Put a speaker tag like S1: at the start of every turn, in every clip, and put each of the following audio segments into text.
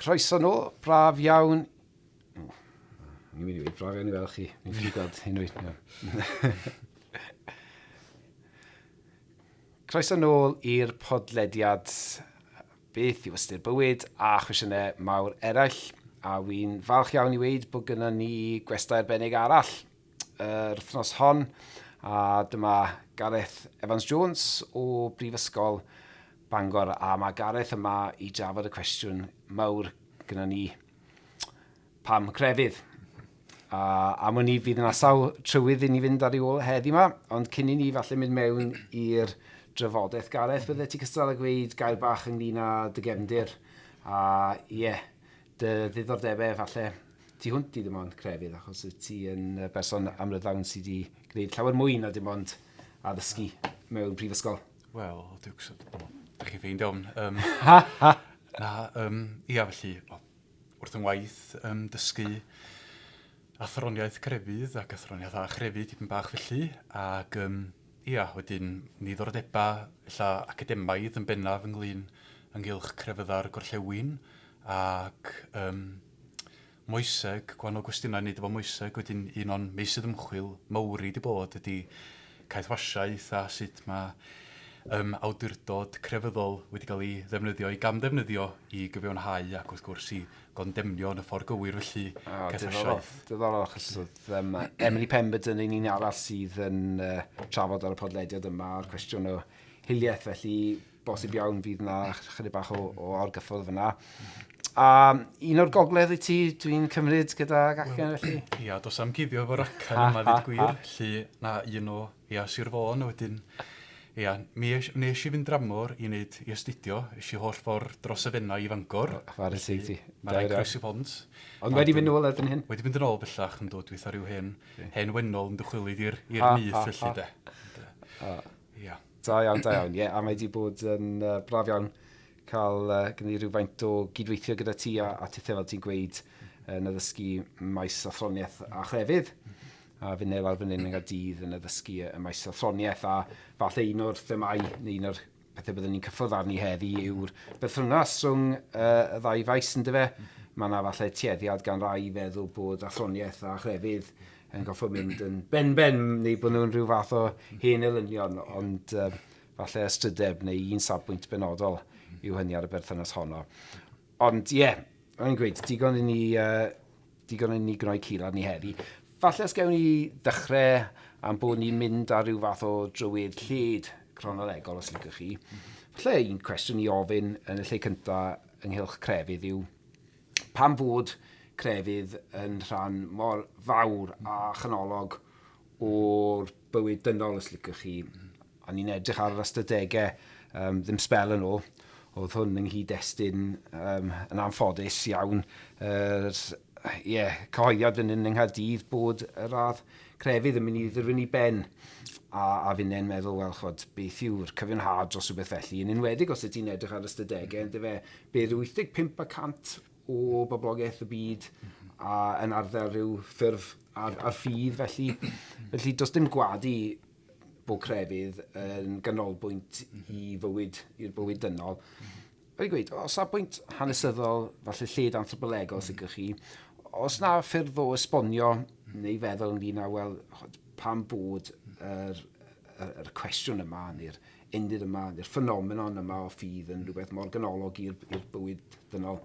S1: Croeso nôl, braf iawn. Ni'n mynd i weud braf iawn i weld chi. Ni'n ffili gweld unrhyw un. Croeso nôl i'r podlediad Beth yw ystyr bywyd a chwestiynau mawr eraill. A wy'n falch iawn i weud bod gynnon ni gwestai arbennig arall yr wythnos hon. A dyma Gareth Evans-Jones o Brifysgol Bangor. A mae Gareth yma i drafod y cwestiwn mawr gyda ni, pam crefydd? A am wn i fydd yna sawl trywydd i ni fynd ar ei ôl heddi yma, ond cyn i ni falle mynd mewn i'r drafodaeth, Gareth, bydde ti cystal â gweud gair bach ynglyn â dy gefndir a ie, yeah, dy ddiddordebau falle tu hwnt i ddim ond crefydd, achos wyt ti yn berson amryddawn sydd wedi gwneud llawer mwy na dim ond addysgu mewn prifysgol.
S2: Wel, diwcs, da chi ffeind iawn. Na, ia, felly, wrth yng ngwaith dysgu athroniaeth crefydd ac athroniaeth a chrefydd tipyn bach felly, ac ia, wedyn niddordebau ella academaidd yn bennaf ynglyn ynghylch crefyddau'r gorllewin ac moeseg, gwahanol gwestiynau i wneud efo moeseg, wedyn un o'n meysydd ymchwil mawr i 'di bod ydy caethwasiaeth a sut mae awdurdod crefyddol wedi cael ei ddefnyddio, ei gamddefnyddio i gyfiawnhau ac wrth gwrs i gondemnio yn y ffordd gywir felly
S1: oh, caethwasiaeth. Diddorol, achos oedd Emily Pemberton yn un arall sydd yn trafod ar y podlediad yma a'r cwestiwn o hiliaeth, felly bosib iawn fydd na chydig bach o orgyffwrdd fyna. A un o'r gogledd i ti, dwi'n cymryd gyda acen felly?
S2: Ia, dos am guddio efo'r acen yma, ddweud gwir. Felly, na, un o, ia, Sir Fôn, a wedyn, ia, mi es, nes i fynd dramor i wneud, i astudio, es i holl ffordd dros y Fenai i Fangor.
S1: Chwarae teg ti.
S2: Mae rhaid croesi pont.
S1: Ond wedi mynd nôl erbyn hyn?
S2: Wedi mynd yn ôl bellach yn dod, dwi rhyw hen, hen wennol yn dychwelyd i'r nyth felly de.
S1: Ia. Da iawn, da iawn. Ie, yeah, a mae wedi bod yn braf iawn cael gwneud rhywfaint o gydweithio gyda ti a tithau, fel ti'n gweud, yn addysgu maes athroniaeth a chrefydd. A finne lawr fan hyn yng Nghaerdydd yn addysgu y maes athroniaeth, a falle un o'r themâu neu un o'r pethau byddwn ni'n cyffwrdd arni heddi yw'r berthynas rhwng y ddau faes, yndyfe? Mae yna falle tueddiad gan rai i feddwl bod athroniaeth a chrefydd yn gorfod mynd yn ben-ben neu bod nhw'n rhyw fath o hen elynion, ond falle ystrydeb neu un safbwynt benodol yw hynny ar y berthynas honno. Ond ie, yeah, o'n i'n gweud, digon i ni, digon i ni gnoi cil arni heddi. Falle os gewn ni ddechrau am bod ni'n mynd ar ryw fath o drywydd lled cronolegol, os licwch chi. Falle un cwestiwn i ofyn yn y lle cyntaf ynghylch crefydd yw, pam fod crefydd yn rhan mor fawr a chanolog o'r bywyd dynol, os licwch chi. A ni'n edrych ar yr ystadegau ddim sbel yn ôl, oedd hwn yng nghyd-destun yn anffodus iawn, yr yeah, cyhoeddiad fan hyn yng Nghaerdydd bod y radd crefydd yn mynd i ddirwyn i ben. A finne'n meddwl, wel, chod, beth yw'r cyfiawnhad dros rhywbeth felly, yn enwedig os ydy'n edrych ar ystadegau, yndyfe, be, rhyw 85 y cant o boblogaeth y byd a yn arddel rhyw ffurf ar ffydd, felly, felly does dim gwadu bod crefydd yn ganolbwynt i fywyd, i'r bywyd dynol. Wedi gweud, o safbwynt hanesyddol, falle lled anthropolegol sydd gyda chi, os na ffyrdd o esbonio neu feddwl ynglyn â, wel, pam bod yr, yr, yr cwestiwn yma, neu'r endid yma, neu'r ffenomenon yma o ffydd yn rhywbeth mor ganolog i'r bywyd dynol?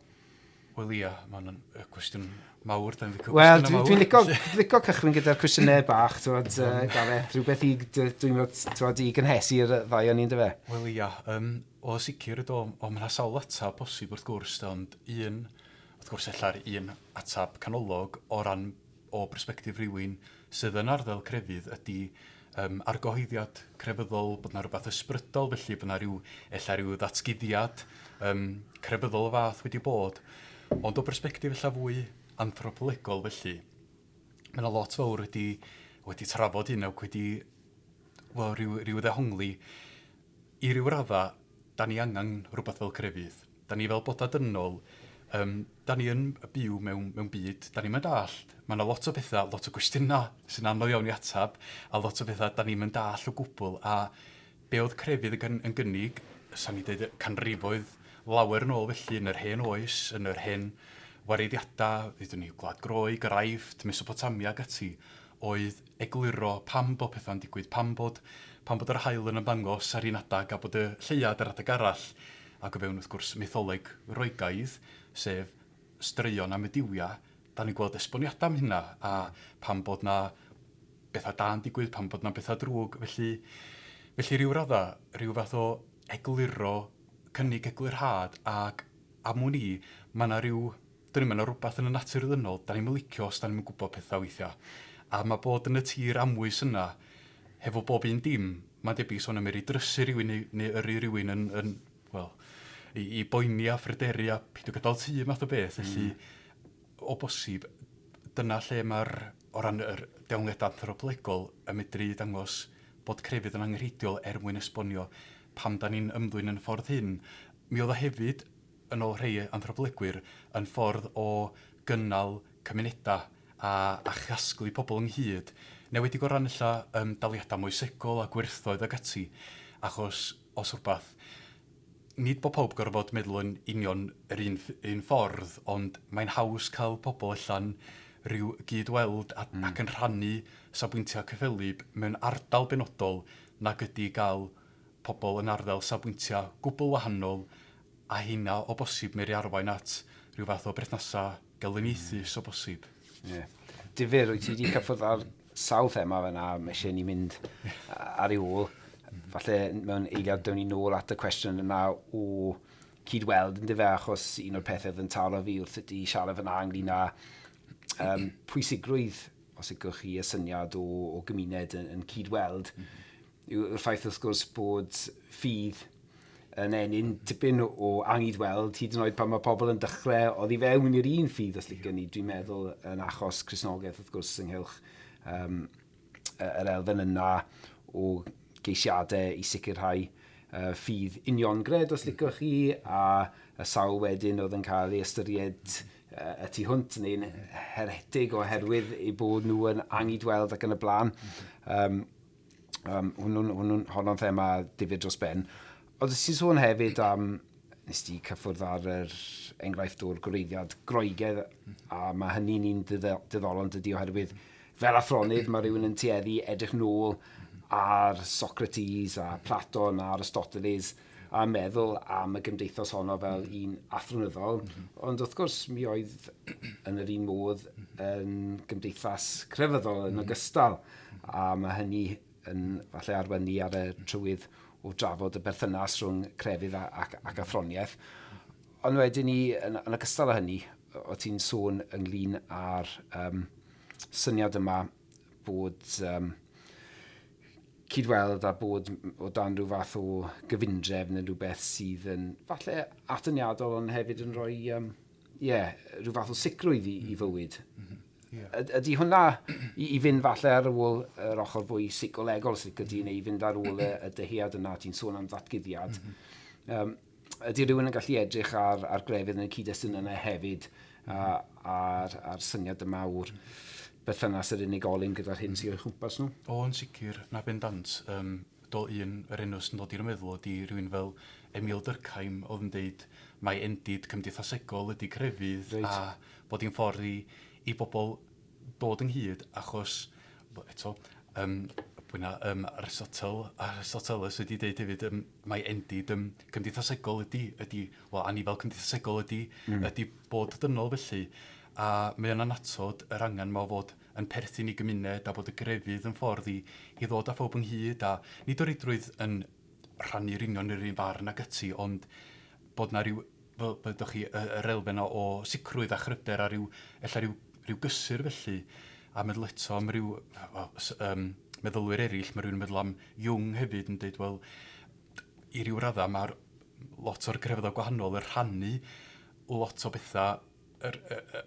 S2: Wel ia, mae'n cwestiwn mawr, da ni'n licio
S1: Wel, dwi'n dwi licio, licio cychwyn gyda'r cwestiynau bach, ti'n Gareth, rhywbeth i, dwi'n meddwl, i gynhesu'r ddau o'n i'n dyfe?
S2: Wel ia, o sicr do, o mae yna sawl atab posib wrth gwrs, ond un, wrth gwrs ella'r un atab canolog o ran o bersbectif rhywun sydd yn arddel crefydd ydy argyhoeddiad crefyddol, bod 'na rywbeth ysbrydol felly, bod 'na ryw, ella ryw ddatguddiad crefyddol o fath wedi bod. Ond o bersbectif ella fwy anthropolegol felly, mae 'na lot fawr wedi, wedi trafod hyn ac wedi, wel, rhyw, rhyw ddehongli. I ryw radda, da ni angen rhywbeth fel crefydd. Da ni fel bodau dynol, da ni yn byw mewn, mewn byd, da ni'm yn dallt. Mae yna lot o bethau, lot o gwestiynau sy'n anodd iawn i ateb, a lot o bethau da ni'm yn dallt o gwbl. A be oedd crefydd yn, yn gynnig, sa'n ni dweud canrifoedd, lawer yn ôl felly yn yr hen oes, yn yr hen wareiddiadau, ddudwn ni, Gwlad Groeg, yr Aifft, Mesopotamia ac ati, oedd egluro pam bod pethau'n digwydd, pam bod yr haul yn ymddangos ar un adag a bod y lleuad ar adeg arall. Ac o fewn, wrth gwrs, mytholeg Roegaidd, sef straeon am y duwiau, da ni'n gweld esboniadau am hynna, a pam bod na bethau da'n digwydd, pam bod na bethau drwg. Felly rhyw radda, rhyw fath o egluro, cynnig eglurhad, ac am wn i, mae yna rhyw, dyn mae yna rhywbeth yn y natur ddynol, da ni'n licio os da ni'n gwybod pethau weithiau. A mae bod yn y tir amwys yna, hefo bob un dim, mae'n debyg sôn am yrru drysu rhywun neu yrru rhywun yn wel, i boeni a phryderu a peidio gadael tŷ math o beth. Felly, o bosib, dyna lle mae'r, o ran yr deongliadau anthropolegol, yn medru dangos bod crefydd yn angenrheidiol er mwyn esbonio pam da ni'n ymddwyn yn y ffordd hyn. Mi oedd o hefyd, yn ôl rhai anthropolegwyr, yn ffordd o gynnal cymunedau a chasglu pobl ynghyd. Newedig o ran ella daliadau moesegol a gwerthoedd ac ati, achos os rhywbeth, nid bod pawb gorfod meddwl yn union yr un ffordd, ond mae'n haws cael pobl allan rhyw gyd-weld ac yn rhannu safbwyntiau cyffelyb mewn ardal benodol nag ydy gael pobl yn arddel safbwyntiau gwbl wahanol, a hynna o bosib medru arwain at rhyw fath o berthnasau gelyniaethus o bosib.
S1: Yeah. Difyr, wyt ti wedi cyffwrdd ar sawl thema fyna, mae eisiau ni mynd ar ei ôl. Falle mewn eiliad dewn ni nôl at y cwestiwn yna o cyd-weld yn dyfe, achos un o'r pethau oedd yn taro fi wrth i ti siarad fyna ynglyn â pwysigrwydd, os ydych chi, y syniad o gymuned yn cyd-weld, yw'r ffaith wrth gwrs bod ffydd yn ennyn tipyn o anghydweld, hyd yn oed pan mae pobl yn dechrau oddi fewn i'r un ffydd, os licen ni, dwi'n meddwl yn achos Cristnogaeth wrth gwrs ynghylch yr elfen yna o geisiadau i sicrhau ffydd uniongred, os licwch chi, a y sawl wedyn oedd yn cael ei ystyried y tu hwnt neu'n heretig oherwydd eu bod nhw yn anghydweld ac yn y blaen. Honno'n thema difyr dros ben. Ond ti'n sôn hefyd am, nes ti cyffwrdd ar yr enghraifft o'r gwreiddiad Groegaidd, a mae hynny'n un diddorol yn dydi, oherwydd fel athronydd mae rhywun yn tueddu edrych nôl ar Socrates a Platon a Aristoteles a meddwl am y gymdeithas honno fel un athronyddol, ond wrth gwrs mi oedd yn yr un modd yn gymdeithas crefyddol yn ogystal, a mae hynny yn falle arwain ni ar y trywydd o drafod y berthynas rhwng crefydd ac athroniaeth. Ond wedyn ni, yn ogystal â hynny, o ti'n sôn ynglyn â'r syniad yma bod cydweld a bod o dan rhyw fath o gyfundrefn neu rhywbeth sydd yn falle atyniadol ond hefyd yn rhoi yeah, rhyw fath o sicrwydd i fywyd. Ydy hwnna i fynd falle ar ôl yr ochr fwy seicolegol sydd gyda neu i fynd ar ôl y dyhead yna, ti'n sôn am ddatguddiad. Ydy rhywun yn gallu edrych ar grefydd yn y cyd-destun yna hefyd a, a'r syniad yma o'r berthynas yr unigolyn gyda'r hyn sydd o'i chwmpas nhw?
S2: O, yn sicr, na bendant. Do un, yr enw sy'n dod i'r meddwl ydy rhywun fel Emil Durkheim oedd yn deud mai endid cymdeithasegol ydy crefydd a bod hi'n ffordd i bobl dod ynghyd achos, eto, pwy na, Aristoteles wedi deud hefyd, mai endid cymdeithasegol ydy, wel, anifel cymdeithasegol ydy bod dynol felly. A mae o'n annatod yr angen ma o fod yn perthyn i gymuned a bod y grefydd yn ffordd i ddod â phawb ynghyd a nid o reidrwydd yn rhannu'r union yr un farn ag ati, ond bod na ryw, fel byddwch chi, yr elfen o sicrwydd a chryfder a ryw, ella ryw gysur felly, a meddwl eto am ryw, wel, meddylwyr eraill, mae rhywun yn meddwl am Jung hefyd yn dweud, wel, i ryw raddau mae'r lot o'r grefyddau gwahanol yn rhannu lot o bethau, y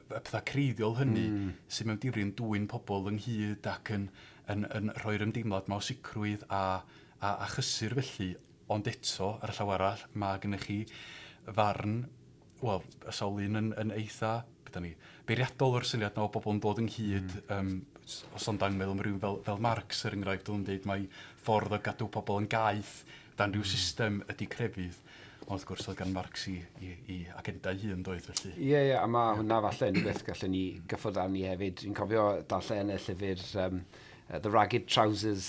S2: pethau creiddiol hynny sydd mewn difri yn dwyn pobl ynghyd ac yn rhoi'r ymdeimlad ma o sicrwydd a chysur felly. Ond eto, ar y llaw arall, mae gennych chi farn, wel, y sawl un yn eitha, beth ni, beiriadol o'r syniad na o bobl yn dod ynghyd, os ond meddwl am rhywun fel Marx, er enghraifft, oedd yn dweud mai ffordd o gadw pobl yn gaeth dan ryw system ydy crefydd. Ond wrth gwrs oedd gan Marx i, i, i agenda ei hun doedd felly.
S1: Ie, yeah, ie, yeah, a mae hwnna falle yn rhywbeth gallen ni gyffwrdd arni hefyd. Dwi'n cofio darllen y llyfr The Ragged Trousers,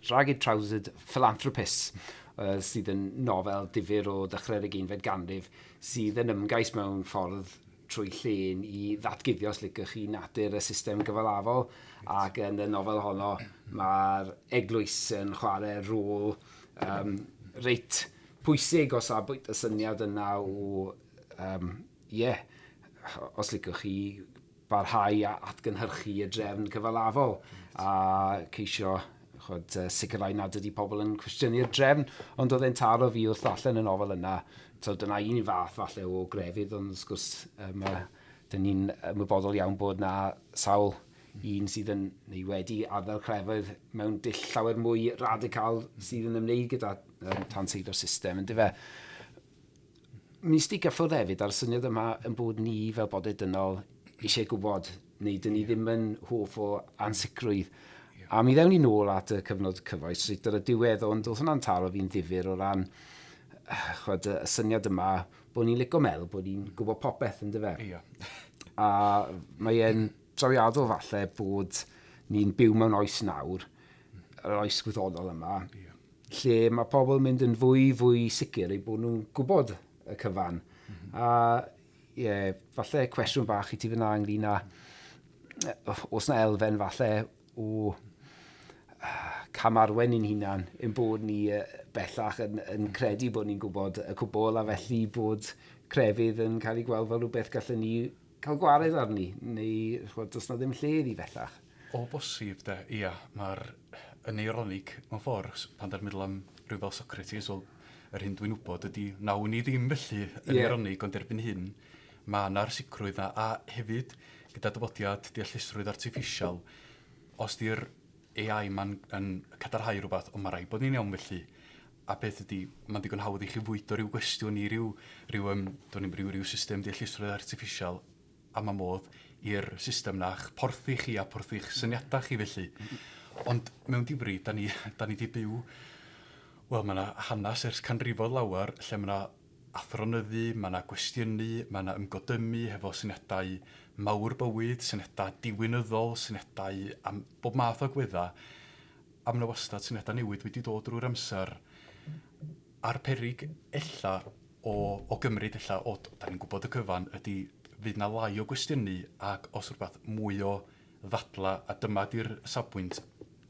S1: Ragged Trousered Philanthropists, sydd yn nofel difyr o ddechrau'r ugeinfed ganrif, sydd yn ymgais mewn ffordd trwy llên i ddatguddio, os liciwch chi, natur y system gyfalafol. Ac yn y nofel honno, mae'r eglwys yn chwarae rôl reit pwysig o safbwynt y syniad yna o, yeah, os liciwch chi, barhau a atgynhyrchu y drefn cyfalafol a ceisio chod, sicrhau nad ydy pobl yn cwestiynu'r drefn, ond oedd e'n taro fi wrth ddarllen y nofel yna. So, dyna un fath falle o grefydd, ond wrth gwrs, dyn ni'n ymwybodol iawn bod na sawl un sydd yn, neu wedi arddel crefydd mewn dull llawer mwy radical sydd yn ymwneud gyda tanseilio'r system, yndyfe? Mi wnes di gyffwrdd hefyd ar y syniad yma yn bod ni fel bodau dynol eisiau gwybod, neu dyn ni ddim yn hoff o ansicrwydd. A mi ddewn ni nôl at y cyfnod cyfoes reit ar y diwedd, ond oedd hwnna'n taro fi'n ddifyr o ran chwod, y syniad yma bod ni'n licio meddwl bod ni'n gwybod popeth, yndyfe?
S2: Ia.
S1: A mae e'n drawiadol falle bod ni'n byw mewn oes nawr, yr oes gwyddonol yma, lle mae pobl yn mynd yn fwy fwy sicr eu bod nhw'n gwybod y cyfan. A ie, yeah, falle cwestiwn bach i ti fyna ynglyn â oes na elfen falle o camarwen i'n hunan yn bod ni bellach yn credu bod ni'n gwybod y cwbl a felly bod crefydd yn cael ei gweld fel rhywbeth gallen ni cael gwared arni, neu chwod, does na ddim lle iddi bellach.
S2: O bosib de, ia, mae'r yn eironig mewn ffordd, pan da'n meddwl am rhywun fel Socrates, wel, yr hyn dwi'n wybod ydy, nawn ni ddim felly, yn eironig, ond erbyn hyn, mae yna'r sicrwydd na, a hefyd, gyda dyfodiad deallusrwydd artiffisial, os di'r AI ma'n yn cadarnhau rhywbeth, ond mae rhaid bod ni'n iawn felly. A beth ydy, mae'n digon hawdd i chi fwydo rhyw gwestiwn i ryw, ryw, dwn i'm, ryw, ryw system deallusrwydd artiffisial, a mae modd i'r system na'ch porthi chi a porthi'ch syniadau chi felly. Ond mewn difri, da ni, da ni di byw, wel, mae yna hanes ers canrifoedd lawer lle mae yna athronyddu, mae yna gwestiynu, mae yna ymgodymu hefo syniadau mawr bywyd, syniadau diwinyddol, syniadau am bob math o agweddau, a mae yna wastad syniadau newydd wedi dod drwy'r amser. A'r perig ella o gymryd ella, o, da ni'n gwybod y cyfan, ydy fydd na lai o gwestiynu ac os rhywbeth mwy o ddadla, a dyma di'r safbwynt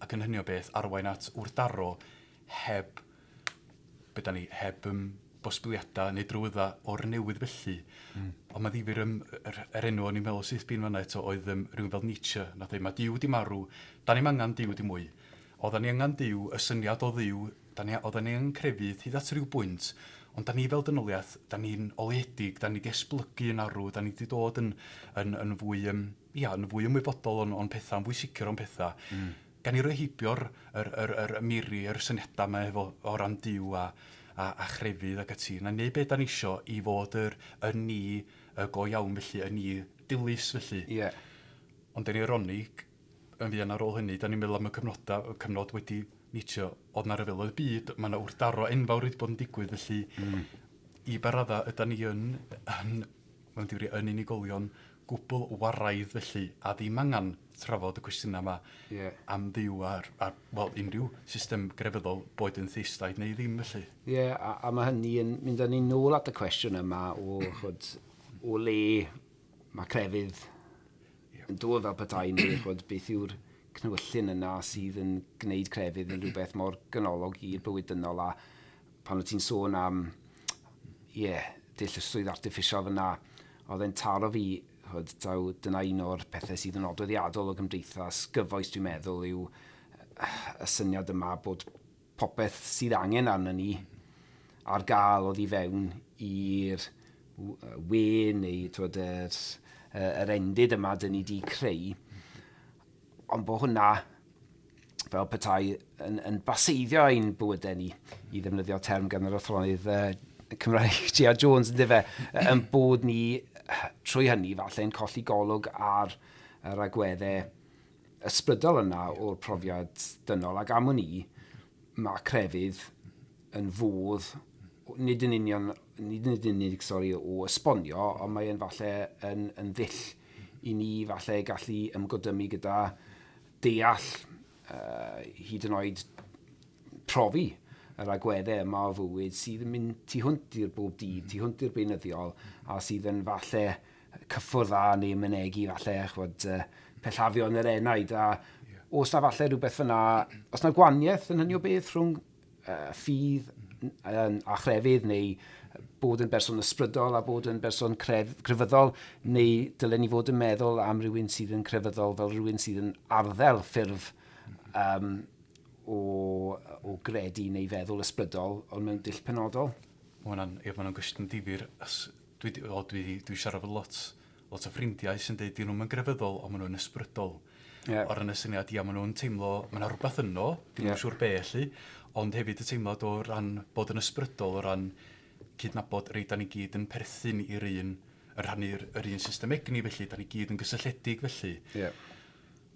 S2: ac yn hynny o beth arwain at wrthdaro heb, be da ni, heb bosibiliadau neu drywydda o'r newydd felly. Ond mae ddifyr yr enw o'n i'n meddwl syth bin fan'na eto oedd rhywun fel Nietzsche, nath dweud, mae Duw di marw, da ni'm angen Duw dim mwy. Oedden ni angen Duw, y syniad o Dduw, oedden ni angen crefydd hyd at ryw bwynt, ond da ni fel dynoliaeth, da ni'n oleuedig, da ni di esblygu yn arw, da ni di dod yn fwy, ia, yn fwy ymwybodol o'n pethau, yn fwy sicr o'n pethau. Gan i roi heibio'r yr, yr, yr, y miri, yr syniadau yma efo o ran Duw a chrefydd ac ati. Na neud be da ni isio i fod yr, y ni y go iawn felly, y ni dilys felly. Ond yn eironig, yn fuan ar ôl hynny, da ni'n meddwl am y cyfnodau, y cyfnod wedi Nietzsche, oedd na ryfeloedd byd, mae yna wrthdaro enfawr wedi bod yn digwydd, felly i ba radda yda ni yn, mewn difri, yn unigolion gwbl waraidd felly, a ddim angen trafod y cwestiynau yma am Dduw ar well, unrhyw system grefyddol, boed yn theistaidd neu ddim felly.
S1: Ie, yeah, a mae hynny yn mynd â ni nôl at y cwestiwn yma o, chwod, o le mae crefydd yn dod fel petai neu chwod, beth yw'r cnewyllyn yna sydd yn gwneud crefydd yn rhywbeth mor ganolog i'r bywyd dynol, a pan wyt ti'n sôn am deallusrwydd artiffisial fyna, oedd e'n taro fi, chwod, taw dyna un o'r pethau sydd yn nodweddiadol o gymdeithas gyfoes dwi'n meddwl yw y syniad yma bod popeth sydd angen arno ni ar gael oddi fewn i'r we neu twod, yr endid yma dyn ni di creu, ond bod hwnna fel petai yn baseiddio ein bywydau ni, i ddefnyddio term gan yr athronydd Cymraeg G.A. Jones, yndyfe, yn bod ni trwy hynny falle yn colli golwg ar yr agweddau ysbrydol yna o'r profiad dynol, ac am wn i, mae crefydd yn fodd nid yn union, nid yn unig, sori, o esbonio, ond mae e'n falle yn ddull i ni falle gallu ymgodymu gyda deall, hyd yn oed profi yr agweddau yma o fywyd sydd yn mynd tu hwnt i'r bob dydd, tu hwnt i'r beunyddiol, a sydd yn falle cyffwrdd â neu mynegi falle, ch'mod, pellafion yr enaid, a oes 'na falle rhywbeth fyna, oes 'na gwahaniaeth yn hynny o beth rhwng ffydd a chrefydd, neu bod yn berson ysbrydol a bod yn berson crefyddol, neu dylen ni fod yn meddwl am rywun sydd yn crefyddol fel rhywun sydd yn arddel ffurf o gredu neu feddwl ysbrydol, ond mewn dull penodol?
S2: Mae hwnna'n, ie, ma' hwnna'n gwestiwn difyr. Dwi, o, dwi siarad efo lot, lot o ffrindiau sy'n dweud dyn nhw'm yn grefyddol, ond maen nhw'n ysbrydol. O ran y syniad, ia, maen nhw'n teimlo, mae yna rhywbeth yno, dim yn siŵr be, felly, ond hefyd y teimlad o ran bod yn ysbrydol, o ran cydnabod, reit, da ni gyd yn perthyn i'r un, yn rhannu'r yr un system egni, felly, da ni gyd yn gysylltiedig, felly.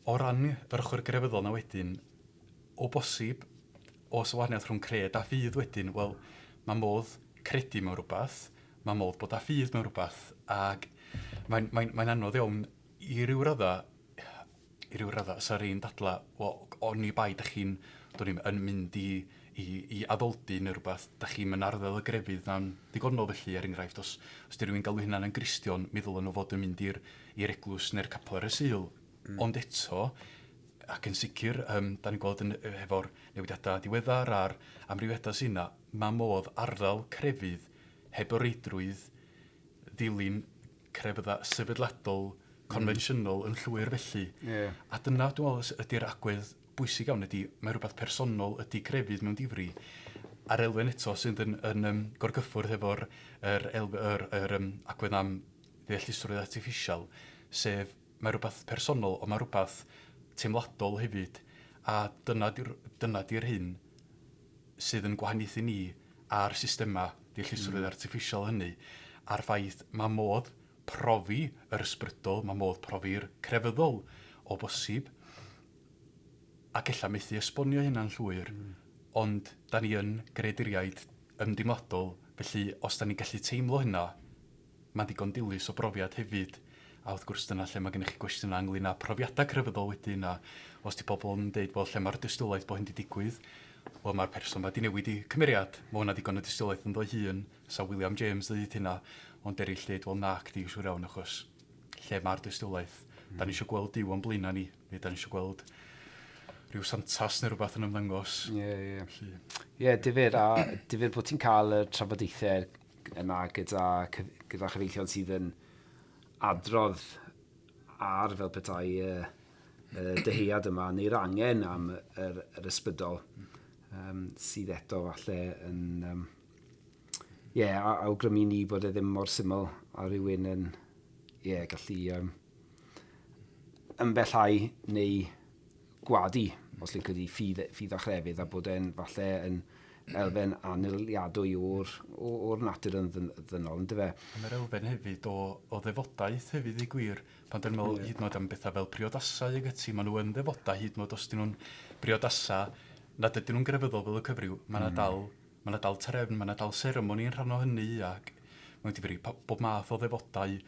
S2: O ran yr ochr grefyddol na wedyn, o bosib, oes wahaniaeth rhwng cred a ffydd wedyn? Wel, mae modd credu mewn rhywbeth, mae modd bod â ffydd mewn rhywbeth, ac mae'n mae anodd iawn i ryw radda, i ryw radda, sa rhai'n dadla, wel, oni bai da chi'n, do'n i'm, yn mynd i addoldy neu rhywbeth, da chi'n mynd arddel y grefydd na'n ddigonol felly, er enghraifft, os di rhywun galw hynna'n yn Gristion, mi ddylen nhw fod yn mynd i'r eglwys neu'r capel ar y Sul. Ond eto, ac yn sicr, da ni'n gweld yn, hefo'r newidiadau diweddar a'r amrywiadau sy'n yna, mae modd arddel crefydd heb o reidrwydd ddilyn crefyddau sefydliadol confensiynol yn llwyr felly. A dyna, dwi'n meddwl, ydy'r agwedd bwysig iawn ydy, mae rhywbeth personol ydy crefydd mewn difri, a'r elfen eto sydd yn gorgyffwrdd efo'r yr, yr, yr, yr agwedd am ddeallusrwydd artiffisial, sef mae rhywbeth personol, ond mae rhywbeth teimladol hefyd, a dyna di'r hyn sydd yn gwahaniaethu ni a'r systemau deallusrwydd artiffisial hynny, a'r ffaith mae modd profi yr ysbrydol, mae modd profi'r crefyddol o bosib, ac ella methu esbonio hynna'n llwyr, ond da ni yn greaduriaid ymdeimladol, felly os da ni'n gallu teimlo hynna, mae'n ddigon dilys o brofiad hefyd. A wrth gwrs dyna lle mae gennych chi gwestiynau ynglyn â profiadau crefyddol wedyn, a os di pobl yn deud, wel, lle mae'r dystiolaeth bod hyn wedi digwydd, wel, mae'r person ma wedi newid i cymeriad, mae hwnna ddigon o dystiolaeth ynddo hun, sa William James ddeud hynna, ond eraill dweud, wel, nac di, siŵr iawn, achos lle mae'r dystiolaeth? Da ni eisiau gweld Duw o'n blaenau ni, neu da ni eisiau gweld rhyw santas neu rhywbeth yn ymddangos.
S1: Ie. Ie, difyr, a difyr bod ti'n cael y trafodaethau yna gyda chyfeillion sydd yn adrodd ar fel petai y dyhead yma neu'r angen am yr ysbrydol sydd eto falle yn awgrymu ni bod e ddim mor syml a rhywun yn gallu ymbellhau neu gwadu, os licio di, ffydd a chrefydd, a bod e'n falle yn elfen aniliadwy o'r natur yn ddynol, yndyfe?
S2: Mae'r elfen hefyd o ddefodaeth hefyd i gwir. Pan dyn meddwl hyd yn oed am bethau fel priodasau ag ati, maen nhw yn ddefodau hyd yn oed os dyn nhw'n briodasau nad ydyn nhw'n grefyddol fel y cyfryw, mae yna dal, mae yna dal trefn, mae yna dal seremoni yn rhan o hynny, ac mae'n difri bob math o ddefodau,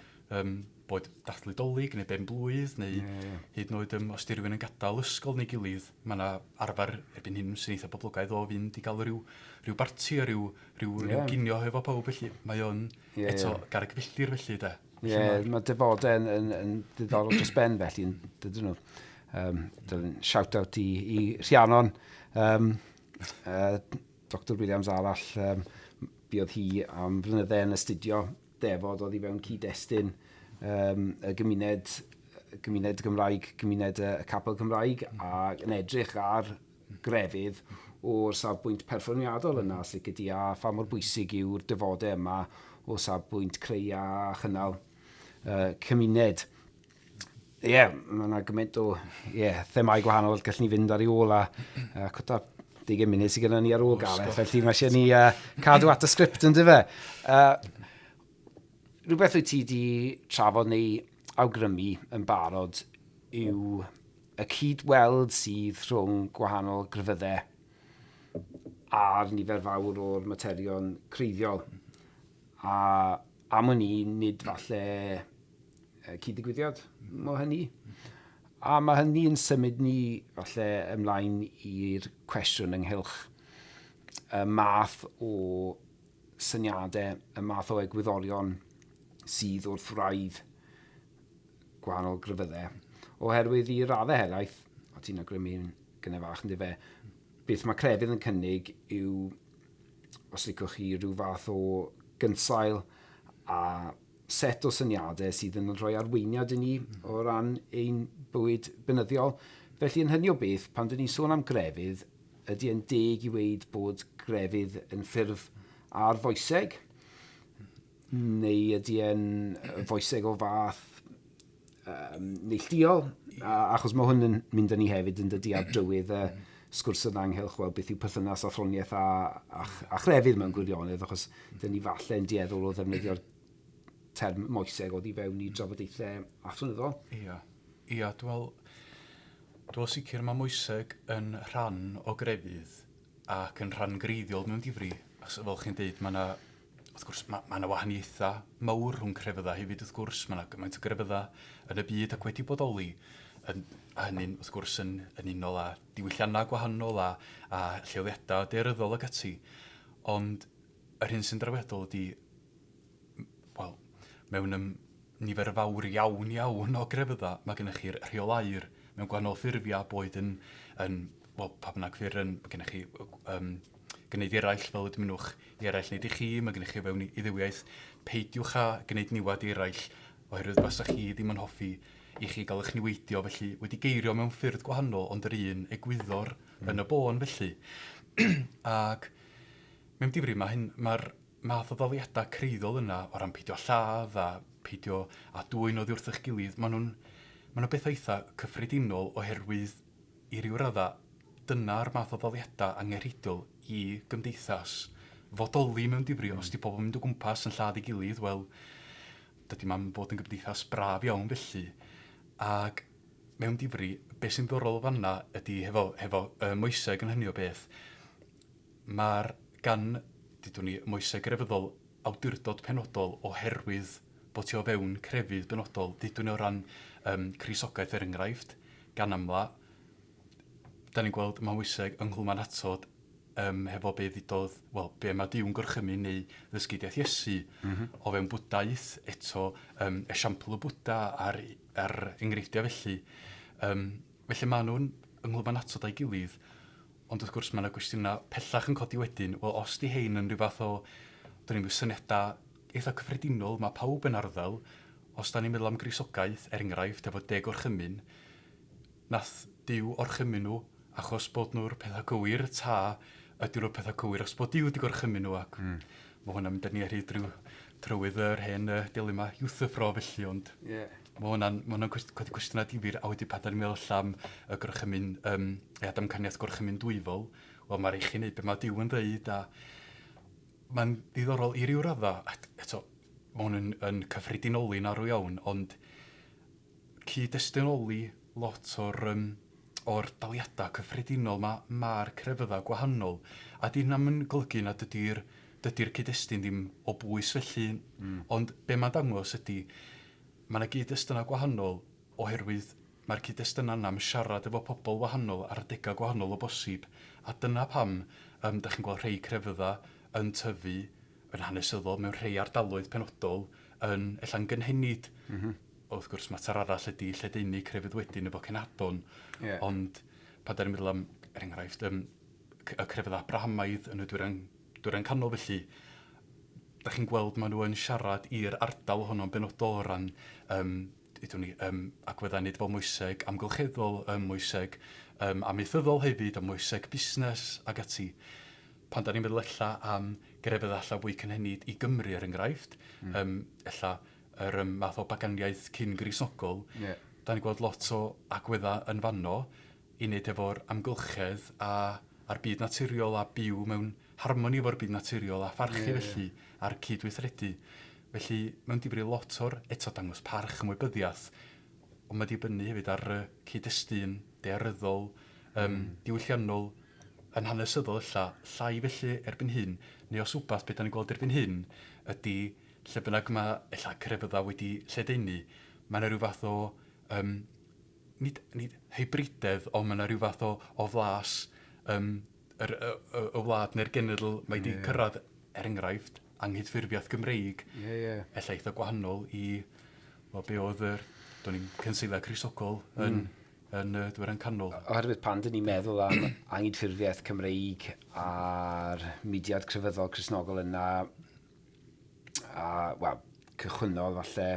S2: boed dathlu Dolig neu ben blwydd, neu hyd yn oed os di rhywun yn gadael ysgol neu gilydd, mae yna arfer erbyn hyn sy'n eitha poblogaidd o fynd i gael rhyw barti a rhyw ginio hefo pawb, felly mae o'n eto garreg filltir felly de.
S1: Ie, mae defodau yn ddiddorol dros ben felly, dydyn nhw. Shout out i Rhiannon, Dr Williams arall, buodd hi am flynydde yn astudio defod, oedd hi fewn cyd-destun y gymuned Gymraeg, gymuned y Capel Cymraeg, a yn edrych ar grefydd o'r safbwynt perfformiadol yna, os lici di, a pha mor bwysig yw'r defodau yma o safbwynt creu a chynnal cymuned. Ie, yeah, mae yna gymaint o themau gwahanol gallwn ni fynd ar ei ôl a cwta 20 munud sydd gyda ni ar ôl, Gareth, felly mae eisiau ni cadw at y sgript yn dyfe. Rhywbeth wyt ti di trafod neu awgrymu yn barod yw y cydweld sydd rhwng gwahanol grefyddau. ar nifer fawr o'r materion creiddiol. A am wn i, nid falle cyd-ddigwyddiad mo hynny. A mae hynny'n symud ni falle ymlaen i'r cwestiwn ynghylch y math o syniadau, y math o egwyddorion sydd wrth wraidd gwahanol grefyddau. Oherwydd i raddau helaeth, o ti'n awgrymu'n gynne fach yn fe, beth mae crefydd yn cynnig yw, os licwch chi, rhyw fath o gynsail a set o syniadau sydd yn rhoi arweiniad i ni o ran ein bywyd beunyddiol. Felly yn hynny o beth, pan dyn ni'n sôn am grefydd, ydy e'n deg i weud bod grefydd yn ffurf ar foeseg? Neu ydy e'n foeseg o fath neilltuol? Achos mae hwn yn mynd â ni hefyd yn dydy ar drywydd y sgwrs yna ynghylch, wel, beth yw perthynas athroniaeth a chrefydd mewn gwirionedd, achos dyn ni falle yn dueddol o ddefnyddio'r term moeseg oddi fewn i drafodaethau athronyddol.
S2: Ia, ia, dwi'n meddwl sicr mae moeseg yn rhan o grefydd ac yn rhan greiddiol mewn difri. Achos fel chi'n deud, mae yna, wrth gwrs, mae yna wahaniaethau mawr rhwng crefyddau hefyd, wrth gwrs, mae yna gymaint o grefyddau yn y byd ac wedi bodoli, a hynny'n, wrth gwrs, yn unol â diwylliannau gwahanol a lleoliadau daearyddol ac ati. Ond yr hyn sy'n drawiadol ydy, wel, mewn nifer fawr iawn iawn o grefyddau, mae gennych chi'r rheol aur mewn gwahanol ffurfiau, boed yn wel, pa bynnag ffurf, mae gennych chi gwneud eraill fel y dymunwch i eraill wneud i chi, mae gennych chi fewn i dduwiaeth, peidiwch â gwneud niwed i eraill, oherwydd basa chi ddim yn hoffi i chi gael eich niweidio, felly wedi geirio mewn ffyrdd gwahanol, ond yr un egwyddor yn y bôn felly. Ac mewn difri, mae'r math o ddaliadau creiddiol yna o ran peidio lladd a peidio a dwyn oddi wrth eich gilydd, maen nhw'n ma nhw bethau eitha cyffredinol oherwydd i ryw raddau dyna'r math o ddaliadau angenrheidiol i gymdeithas fodoli mewn difri. Os di pobl yn mynd o gwmpas yn lladd ei gilydd, wel, dydy ma'n fod yn gymdeithas braf iawn felly. Ac mewn difri, beth sy'n ddiddorol fanna ydy hefo moeseg yn hynny o beth, mae'r gan, dydwn ni, moeseg grefyddol awdurdod penodol oherwydd bod ti o fewn crefydd benodol, dydwn ni o ran Cristnogaeth er enghraifft, gan amla, da ni'n gweld mae moeseg ynghlwm â'n atod hefo be ddudodd, wel, be mae Duw'n gorchymyn neu ddysgeidiaeth Iesu o fewn Bwdaeth, eto esiampl y Bwda a'r enghreifftiau felly. Felly maen nhw'n ynghlwm â'n atod â'i gilydd, ond wrth gwrs mae yna gwestiynau pellach yn codi wedyn, wel, os di hein yn rhyw fath o, dwn i'm, syniadau eitha cyffredinol, mae pawb yn arddel, os da ni'n meddwl am Gristnogaeth, er enghraifft, efo 10 orchymyn, nath Duw orchymyn nhw achos bod nhw'r pethau cywir, ta ydy nhw'r pethau cywir achos bod Duw wedi gorchymyn nhw, ac mae hwnna'n mynd â ni ar hyd rhyw trywydd yr hen dilema Euthyphro felly, ond mae hwnna'n codi cwestiynau difyr, a wedyn pan da ni'n meddwl allan am y gorchymyn, damcaniaeth gorchymyn dwyfol, wel mae rhaid chi wneud be mae Duw yn dweud, a mae'n ddiddorol i ryw raddau, eto, mae hwn yn cyffredinoli'n arw iawn, ond cyd-destynoli lot o'r daliadau cyffredinol mae'r crefyddau gwahanol, a di hynna'n yn golygu na dydy'r cyd-destun ddim o bwys felly, ond be mae'n dangos ydy, mae yna gyd-destunau gwahanol oherwydd mae'r cyd-destunau yna yn siarad efo pobl wahanol ar adegau gwahanol o bosib, a dyna pam da chi'n gweld rhai crefyddau yn tyfu yn hanesyddol mewn rhai ardaloedd penodol yn ella'n gynhenid. Wrth gwrs, mater arall ydy lledaenu crefydd wedyn efo cenhadon, ond pan da ni'n meddwl am, er enghraifft, y crefydd Abrahamaidd yn y dwyrain canol felly, da chi'n gweld maen nhw yn siarad i'r ardal honno'n benodol o ran agweddau nid fel moeseg amgylcheddol, moeseg amaethyddol hefyd, a moeseg busnes ac ati. Pan da ni'n meddwl ella am grefydd alla fwy cynhenid i Gymru er enghraifft, ella yr math o baganiaeth cyn Gristnogol, da ni'n gweld lot o agweddau yn fanno i wneud efo'r amgylchedd a'r byd naturiol a byw mewn harmoni efo'r byd naturiol a pharchu felly a'r cydweithredu. Felly mewn difri lot o'r eto dangos parch ymwybyddiaeth, ond mae dibynnu hefyd ar y cyd-destun daearyddol, diwylliannol, Yn hanesyddol ella, llai felly erbyn hyn, neu os wbath beth da ni'n gweld erbyn hyn, ydy lle bynnag mae ella crefydda wedi lledaenu, mae yna rhyw fath o, nid, nid hybridedd, ond mae yna rhyw fath o, o flas yr, y, y, y wlad neu'r genedl mae wedi yeah. cyrraedd, er enghraifft, anghydffurfiaeth Gymreig,
S1: yeah, yeah.
S2: ella eitha gwahanol i, wel, be oedd yr, do'n i'n cynseiliau Cristnogol yn, yn y Dwyrain Canol.
S1: Oherwydd pan dyn ni'n meddwl am anghydffurfiaeth Cymreig a'r mudiad crefyddol Cristnogol yna, a, wel, cychwynnol falle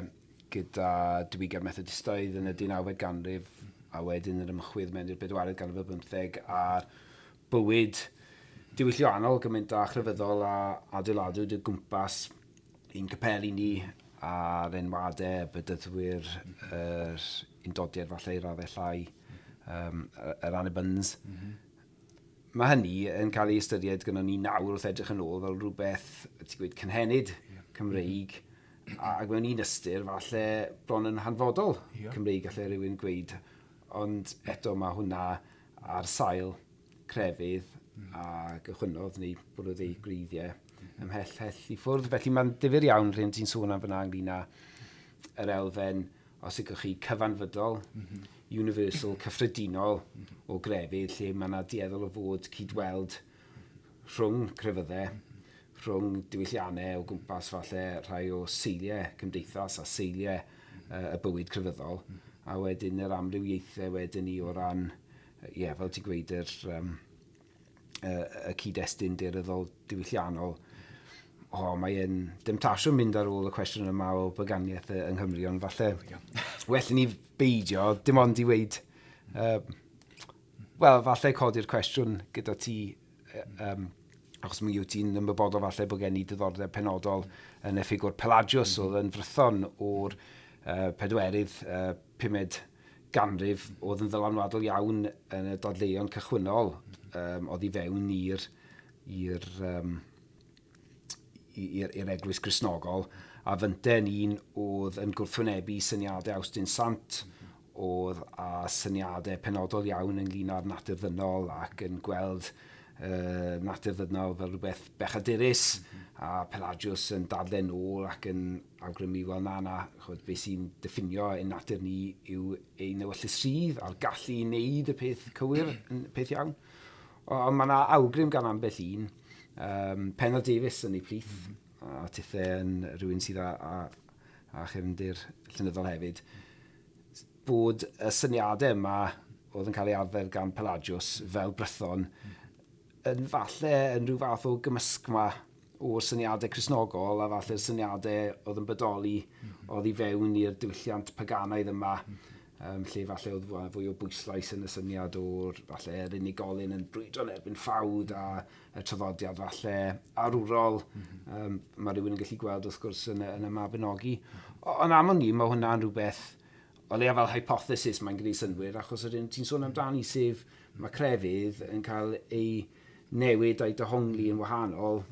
S1: gyda diwygiad Methodistaidd yn y 19fed ganrif, a wedyn yr ymchwydd mewn i'r bedwaredd ganrif ar bymtheg, a'r bywyd diwylliannol gymaint a chrefyddol a adeiladwyd o gwmpas ein capeli ni a'r enwadau, bedyddwyr, yr undodiad falle i raddau llai, yr Annibyns. Mae hynny yn cael ei ystyried gyda ni nawr wrth edrych yn ôl fel rhywbeth, ti'n gweud, cynhenid Cymreig, ac mewn un ystyr falle bron yn hanfodol Cymreig allai rhywun gweud, ond eto mae hwnna ar sail crefydd a gychwynnodd neu bwrdd ei gwreiddiau ymhell hell i ffwrdd. Felly mae'n difyr iawn rhywun ti'n sôn am fyna ynglyn â yr elfen, os ydych chi, cyfanfydol, universal, cyffredinol o grefydd, lle mae yna dueddol o fod cydweld rhwng crefyddau, rhwng diwylliannau o gwmpas falle rhai o seiliau cymdeithas a seiliau y bywyd crefyddol, a wedyn yr amrywiaethau wedyn ni o ran, ie, yeah, fel ti'n gweud, yr, y cyd-destun daearyddol diwylliannol. O, mae'n demtasiwn mynd ar ôl y cwestiwn yma o baganiaeth yng Nghymru, ond falle well i ni beidio, dim ond i weud, wel, falle codi'r cwestiwn gyda ti, achos mi wyt ti'n ymwybodol falle bod gen i diddordeb penodol yn y ffigwr Pelagius, oedd yn Frython o'r pedwerydd, pumed ganrif, oedd yn ddylanwadol iawn yn y dadleuon cychwynnol, oedd i fewn i'r i'r um, i'r eglwys Gristnogol, a fynte yn un oedd yn gwrthwynebu syniadau Awstin Sant, oedd â syniadau penodol iawn ynglyn â'r natur ddynol ac yn gweld natur ddynol fel rhywbeth bechadurus, a Pelagius yn dadlen ôl ac yn awgrymu, wel na, na, chod, beth sy'n diffinio ein natur ni yw ein ewyllys rhydd a'r gallu i wneud y peth cywir, y peth iawn. Ond mae yna awgrym gan ambell un, Penno Davies yn ei plith, a tithe yn rhywun sydd â, â, â chefndir llenyddol hefyd, bod y syniadau yma oedd yn cael ei arfer gan Pelagius fel Brython yn falle yn rhyw fath o gymysgfa o'r syniadau Cristnogol a falle'r syniadau oedd yn bodoli oedd i fewn i'r diwylliant paganaidd yma, lle falle oedd fwy o bwyslais yn y syniad o'r falle yr unigolyn yn brwydro yn erbyn ffawd a y traddodiad falle arwrol. Mae rhywun yn gallu gweld wrth gwrs yn y, yn y Mabinogi. Ond am o'n i, mae hwnna'n rhywbeth, o leia fel hypothesis mae'n gwneud synnwyr, achos yr un ti'n sôn amdani, sef mae crefydd yn cael ei newid a'i dehongli yn wahanol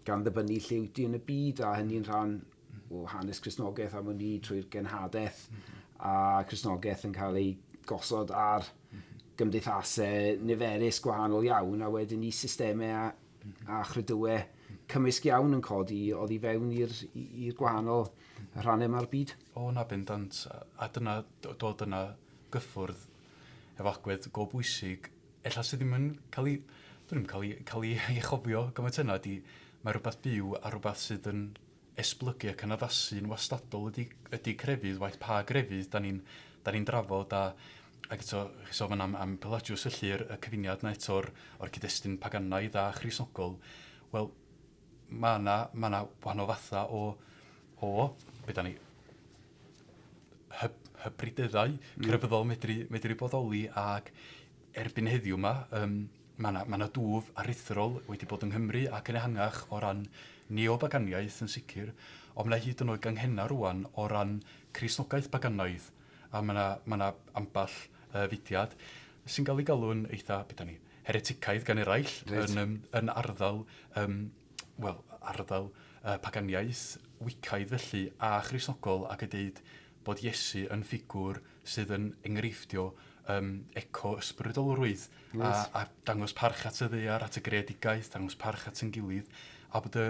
S1: gan ddibynnu lle wyt ti yn y byd, a hynny'n rhan o hanes Cristnogaeth am wn i trwy'r genhadaeth a Cristnogaeth yn cael ei gosod ar gymdeithasau niferus gwahanol iawn, a wedyn i systemau a, a chredywe cymysg iawn yn codi oddi fewn i'r i'r gwahanol rhannau yma'r byd.
S2: O, na, bendant. A dyna, dod yna gyffwrdd efo agwedd go bwysig, ella sydd ddim yn cael ei, dwi'n ddim cael ei, cael ei, ei chofio gymaint yna, ydy mae rhywbeth byw a rhywbeth sydd yn esblygu ac yn addasu'n wastadol ydy, ydy crefydd, waeth pa grefydd da ni'n da ni'n drafod a ac eto, chi sôn am, am Pelagius felly, y cyfuniad na eto o'r, o'r cyd-destun paganaidd a Christnogol, wel, mae yna ma na wahanol fatha o, o, be da ni, hyb, hybrideddau crefyddol medru, medru bodoli ac erbyn heddiw yma, um, mae yna ma dwf aruthrol wedi bod yng Nghymru ac yn ehangach o ran neobaganiaeth yn sicr, ond mae yna hyd yn oed ganghenna rwan o ran Cristnogaeth paganaidd, a mae yna ma na ambell fudiad sy'n cael ei galw'n eitha, beth da ni, hereticaidd gan eraill, Reit. yn, um, yn arddel, um, wel, arddel paganiaeth wicaidd felly a Christnogol ac y deud bod Iesu yn ffigwr sydd yn enghreifftio eco-ysbrydolrwydd a dangos parch at y ddaear, at y greadigaeth, dangos parch at yn gilydd, a bod y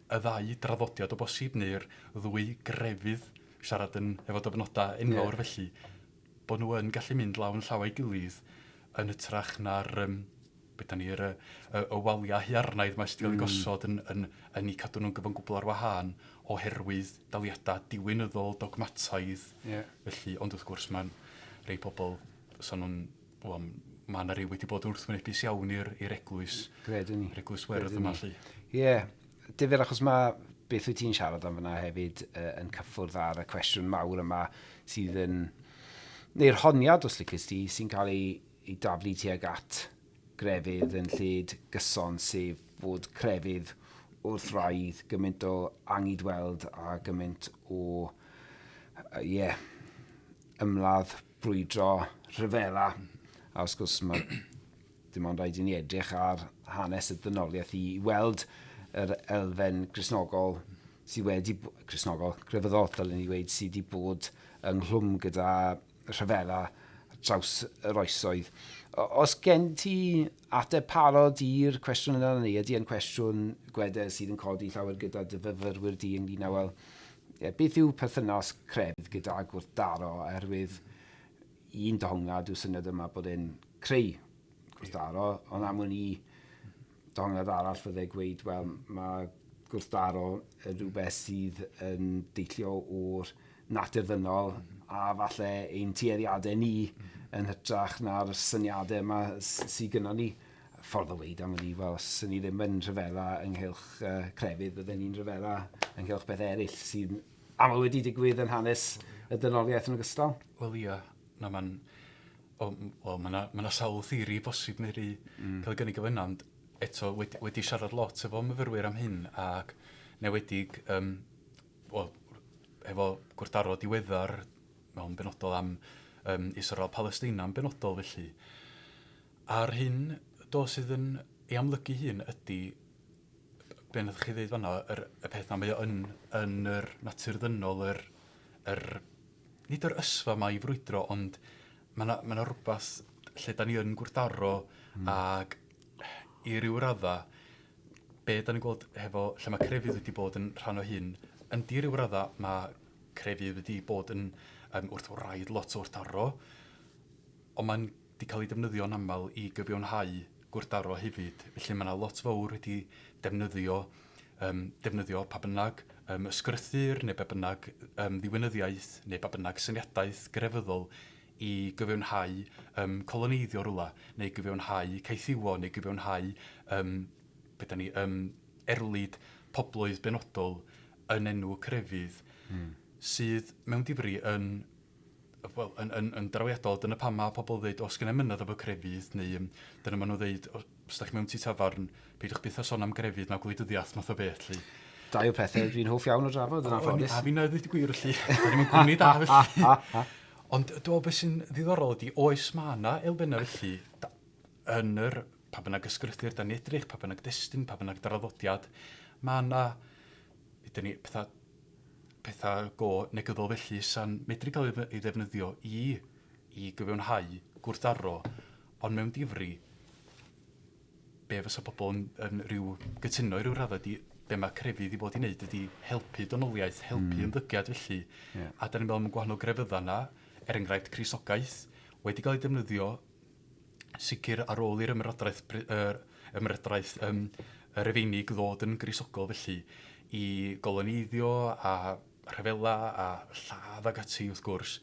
S2: ddau draddodiad o bosib neu'r ddwy grefydd siarad yn efo dyfynodau enfawr felly, bod nhw yn gallu mynd law yn llaw â'i gilydd yn hytrach na'r beth ni'r y waliau haearnaidd mae sydd wedi cael ei gosod yn eu cadw nhw'n gyfan gwbl ar wahân oherwydd daliadau diwinyddol, dogmataidd. Felly, ond wrth gwrs mae'n rhai pobl, so nhw'n, wel, mae yna rhai wedi bod yn wrthwynebus iawn i'r eglwys.
S1: Gredwn ni.
S2: Yr eglwys werdd yma, lly.
S1: Ie, difyr achos mae beth wyt ti'n siarad am fyna hefyd yn cyffwrdd ar y cwestiwn mawr yma sydd yn, neu'r honiad os licus ti, sy'n cael ei daflu tuag at grefydd yn lled gyson, sef bod crefydd wrth wraidd gymaint o angydweld a gymaint o ymladd, brwydro, rhyfela. A wrth gwrs mae dim ond rhaid i ni edrych ar hanes y ddynoliaeth i weld yr elfen Gristnogol sydd wedi, Gristnogol, grefyddol, dylen ni weud, sydd wedi bod ynghlwm gyda rhyfela draws yr oesoedd. Os gen ti ateb parod i'r cwestiwn yna neu ydy yn cwestiwn gweder sydd yn codi llawer gyda dy fyfyrwyr di ynglyn â, wel, beth yw perthynas crefydd gyda gwrthdaro, oherwydd un dehonglad yw'r syniad yma bod e'n creu gwrthdaro, ond am wn i dehonglad arall fydde gweud, wel, mae gwrthdaro yn rhywbeth sydd yn deillio o'r natur ddynol a falle ein tueddiadau ni yn hytrach na'r syniadau yma sydd gynnon ni. Ffordd o weud am wn i, wel, os ni ddim yn rhyfela ynghylch crefydd, bydden ni'n rhyfela ynghylch beth eraill sydd aml wedi digwydd yn hanes y dynoliaeth yn ogystal.
S2: Wel ia, na ma'n, wel, ma' sawl theori bosib neu cael ei gynnig o fyna, ond eto wedi siarad lot efo myfyrwyr am hyn ac newedig, wel, efo gwrthdaro diweddar mewn benodol am Israel Palestina yn benodol felly. A'r hyn do sydd yn ei amlygu hyn ydy, be nath chi ddeud fanno, y peth na mae o yn yr natur ddynol, nid yr ysfa ma i frwydro, ond mae 'na rwbath lle da ni yn gwrthdaro ac i ryw radda, be da ni'n gweld hefo lle mae crefydd wedi bod yn rhan o hyn, yn di ryw radda mae crefydd wedi bod yn wrth wraidd lot o wrthdaro, ond mae'n di cael ei defnyddio'n aml i gyfiawnhau gwrthdaro hefyd. Felly mae yna lot fawr wedi defnyddio pa bynnag ysgrythur neu be bynnag ddiwinyddiaeth neu pa bynnag syniadaeth grefyddol i gyfiawnhau coloneiddio rwla, neu gyfiawnhau caethiwo, neu gyfiawnhau erlid pobloedd benodol yn enw crefydd sydd mewn difri yn drawiadol. Dyna pam mae pobl ddeud, os gen i mynydd efo crefydd, neu dyna maen nhw ddeud, os da chi mewn tŷ tafarn, peidiwch byth â sôn am grefydd na gwleidyddiaeth math o beth, lly.
S1: Dau o pethau dwi'n hoff iawn o drafod yn anffodus.
S2: A fi'n dweud y gwir, felly. Da ni'n gwmni da, felly. Ond dwi'n meddwl beth sy'n ddiddorol ydy, oes mae yna elfennau felly yn yr pa bynnag ysgrythur da ni edrych, pa bynnag destun, pa bynnag draddodiad, mae yna, ydyn ni, pethau go negyddol felly sa'n medru cael ei ddefnyddio i gyfiawnhau gwrthdaro, ond mewn difri, be fysa pobl yn rhyw gytuno i ryw raddau ydy be mae crefydd i fod i wneud ydy helpu dynoliaeth, helpu ymddygiad felly. Yeah. A da ni'n meddwl am gwahanol grefyddau yna, er enghraifft Cristnogaeth, wedi cael ei defnyddio sicr ar ôl i'r ymerodraeth Rufeinig ddod yn Gristnogol felly, i goloneiddio a rhyfela a lladd ag ati wrth gwrs.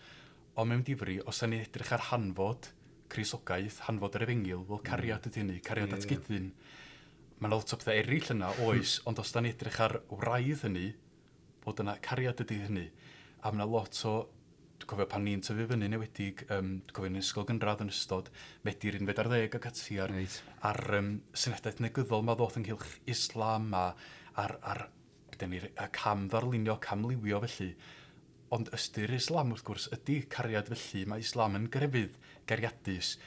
S2: Ond mewn difri, os da ni'n edrych ar hanfod Cristnogaeth, hanfod yr efengyl, wel cariad ydy hynny, cariad at gydyn. Mae yna lot o pethau eraill yna, oes, ond os da ni'n edrych ar wraidd hynny, bod yna cariad ydy hynny. A mae yna lot o, dwi'n cofio pan ni'n tyfu fyny newedig, dwi'n cofio yn ysgol gynradd yn ystod Medi'r unfed ar ddeg ac ati ar syniadaeth negyddol ma ddoth ynghylch Islam a ar cam ddarlunio, camliwio felly. Ond ystyr Islam wrth gwrs ydy cariad felly, mae Islam yn grefydd gariadus.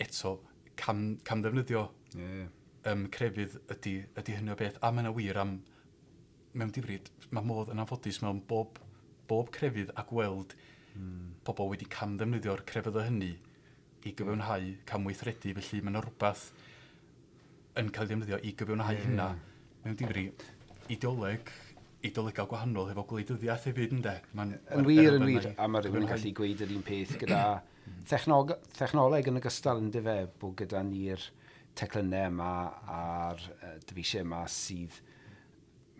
S2: Eto, cam ddefnyddio crefydd ydy hynny o beth. A mae yna wir am, mewn difryd, mae modd yn anffodus mewn bob crefydd a gweld pobl wedi cam ddefnyddio'r crefydd o hynny. i gyfiawnhau camweithredu, felly mae yna rhywbeth yn cael ei ddefnyddio i gyfiawnhau hynna mewn difri. Ideolegau gwahanol hefo gwleidyddiaeth hefyd, ynde?
S1: Yn wir, yn wir. A mae rhywun yn gallu gweud yr un peth gyda technoleg yn ogystal, yndyfe, bod gyda ni'r teclynnau yma a'r dyfeisiau yma sydd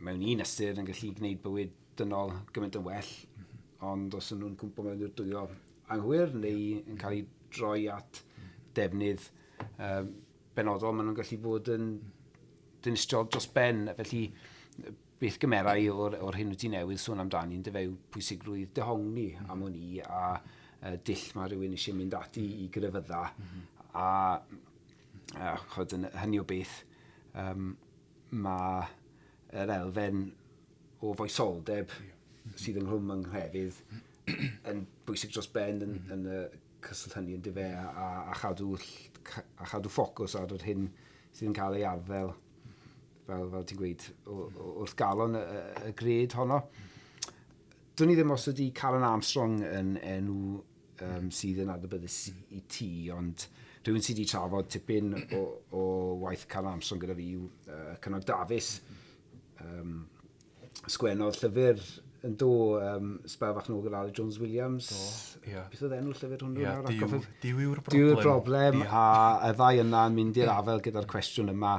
S1: mewn un ystyr yn gallu gwneud bywyd dynol gymaint yn well, ond os ydyn nhw'n cwmpo mewn i'r dwylo anghywir neu yn cael ei droi at defnydd benodol, maen nhw'n gallu bod yn dinistriol dros ben. Felly, beth gymerai o'r hyn wyt ti newydd sôn amdani yn dyfe yw pwysigrwydd dehongli am wn i a dull mae rhywun eisiau mynd ati i grefydda a chod, yn hynny o beth mae yr elfen o foesoldeb sydd ynghlwm yng nghrefydd yn bwysig dros ben yn y cyswllt hynny yn dyfe a chadw ffocws ar yr hyn sydd yn cael ei arddel fel ti'n gweud, wrth galon y gred honno. Dwn i ddim os ydy Karen Armstrong yn enw sydd yn adnabyddus i ti, ond rhywun sydd wedi trafod tipyn o waith Karen Armstrong gyda fi yw Cynog Dafis. Sgwennodd llyfr yn do sbel fach nôl gyda Aled Jones Williams.
S2: Do, ia.
S1: Beth oedd enw'r llyfr hwnnw
S2: nawr? Duw yw'r broblem.
S1: Duw yw'r broblem, a y ddau yna yn mynd i'r afael gyda'r cwestiwn yma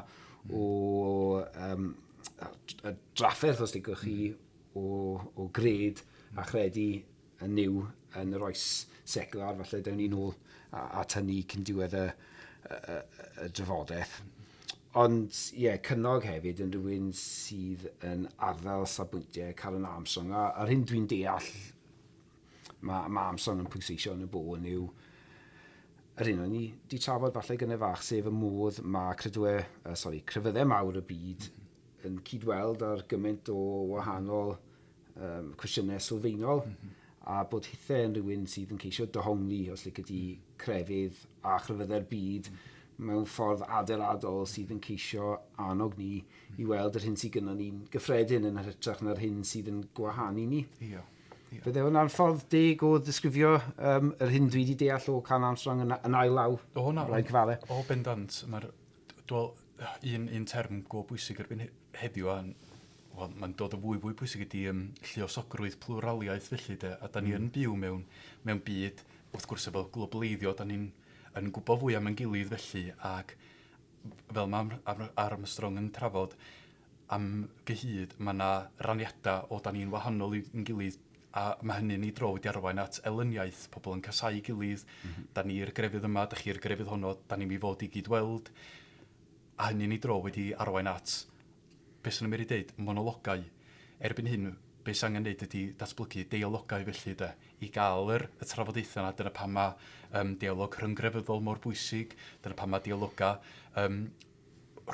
S1: o y drafferth, os licwch chi, o gred a chredu yn Nuw yn yr oes secular, falle dewn ni nôl at hynny cyn diwedd y drafodaeth. Ond ie, yeah, Cynog hefyd yn rhywun sydd yn arddel safbwyntiau Karen Armstrong. A a'r hyn dwi'n deall mae Armstrong yn pwysleisio yn y bôn yw yr un o'n i di trafod falle gynne fach, sef y modd mae crefyddau mawr y byd yn cydweld ar gymaint o wahanol cwestiynau sylfaenol, a bod hithau yn rhywun sydd yn ceisio dehongli, os lici di, crefydd a chrefyddau'r byd mewn ffordd adeiladol sydd yn ceisio annog ni i weld yr hyn sydd gynnon ni'n gyffredin yn hytrach na'r hyn sydd yn gwahanu ni.
S2: Ia.
S1: Bydde hwnna'n ffordd deg o ddisgrifio yr hyn dwi wedi deall o Karen Armstrong yn ail law?
S2: O, na.
S1: Rhaid cyfadde.
S2: O, bendant. Mae'r, dwi'n un term go bwysig erbyn heddiw, a wel, mae'n dod o fwy fwy pwysig ydy lluosogrwydd, pluraliaeth felly, de, a da ni yn byw mewn byd, wrth gwrs efo globaleiddio, da ni'n yn gwybod fwy am ein gilydd felly, ac fel mae Armstrong yn trafod am gyhyd, mae yna raniadau o da ni'n wahanol i'n gilydd, a mae hynny'n ei dro wedi arwain at elyniaeth, pobl yn casau gilydd, da ni'r grefydd yma, da chi'r grefydd honno, da ni'n mi fod i gyd-weld, a hynny'n ei dro wedi arwain at, beth sy'n ymwneud i ddeud, monologau. Erbyn hyn, beth sy'n angen neud ydy datblygu deialogau felly, de, i gael y trafodaethau yna. Dyna pam mae dialog rhynggrefyddol mor bwysig, dyna pam mae dialogau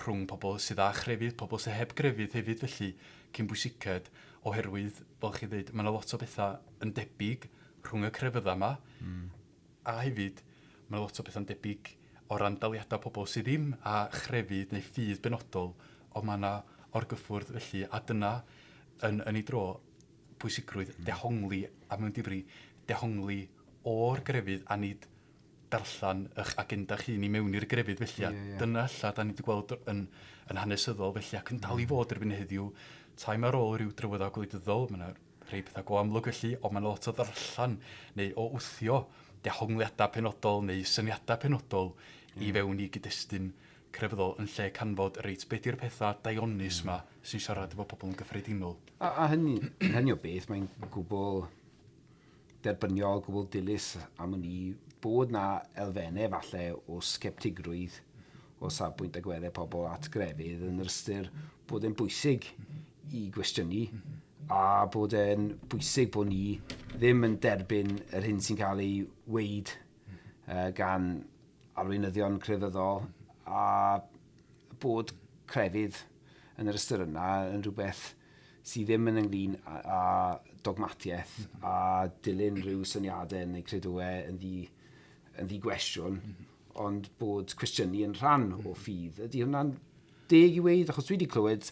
S2: rhwng pobl sydd â chrefydd, pobl sydd heb grefydd hefyd felly, cyn bwysiced, oherwydd, fel chi ddweud, mae yna lot o bethau yn debyg rhwng y crefyddau yma, a hefyd, mae yna lot o bethau'n debyg o ran daliadau pobl sydd ddim â chrefydd neu ffydd benodol, ond mae yna orgyffwrdd felly, a dyna yn ei dro pwysigrwydd dehongli, a mewn difri, dehongli o'r grefydd a nid darllen eich agenda chi i mewn i'r grefydd felly. A dyna ella da ni wedi gweld yn hanesyddol felly, ac yn dal i fod erbyn heddiw, taim ar ôl rhyw drywyddau gwleidyddol, mae yna rhai pethau go amlwg felly, ond mae yna lot o ddarllen neu o wthio dehongliadau penodol neu syniadau penodol i fewn i gyd-destun crefyddol yn lle canfod, reit, be di'r pethau daionus ma sy'n siarad efo pobl yn gyffredinol.
S1: A hynny o beth, mae'n gwbl derbyniol, gwbl dilys am wn i bod na elfennau falle o sceptigrwydd o safbwynt agweddau pobl at grefydd yn yr ystyr bod e'n bwysig i gwestiynu a bod e'n bwysig bod ni ddim yn derbyn yr hyn sy'n cael ei weud gan arweinyddion crefyddol a bod crefydd yn yr ystyr yna yn rhywbeth sydd ddim yn ynglyn â dogmatiaeth a dilyn rhyw syniadau neu credoau yn ddi-gwestiwn, ond bod cwestiynu yn rhan o ffydd. Ydy hwnna'n deg i weud? Achos dwi wedi clywed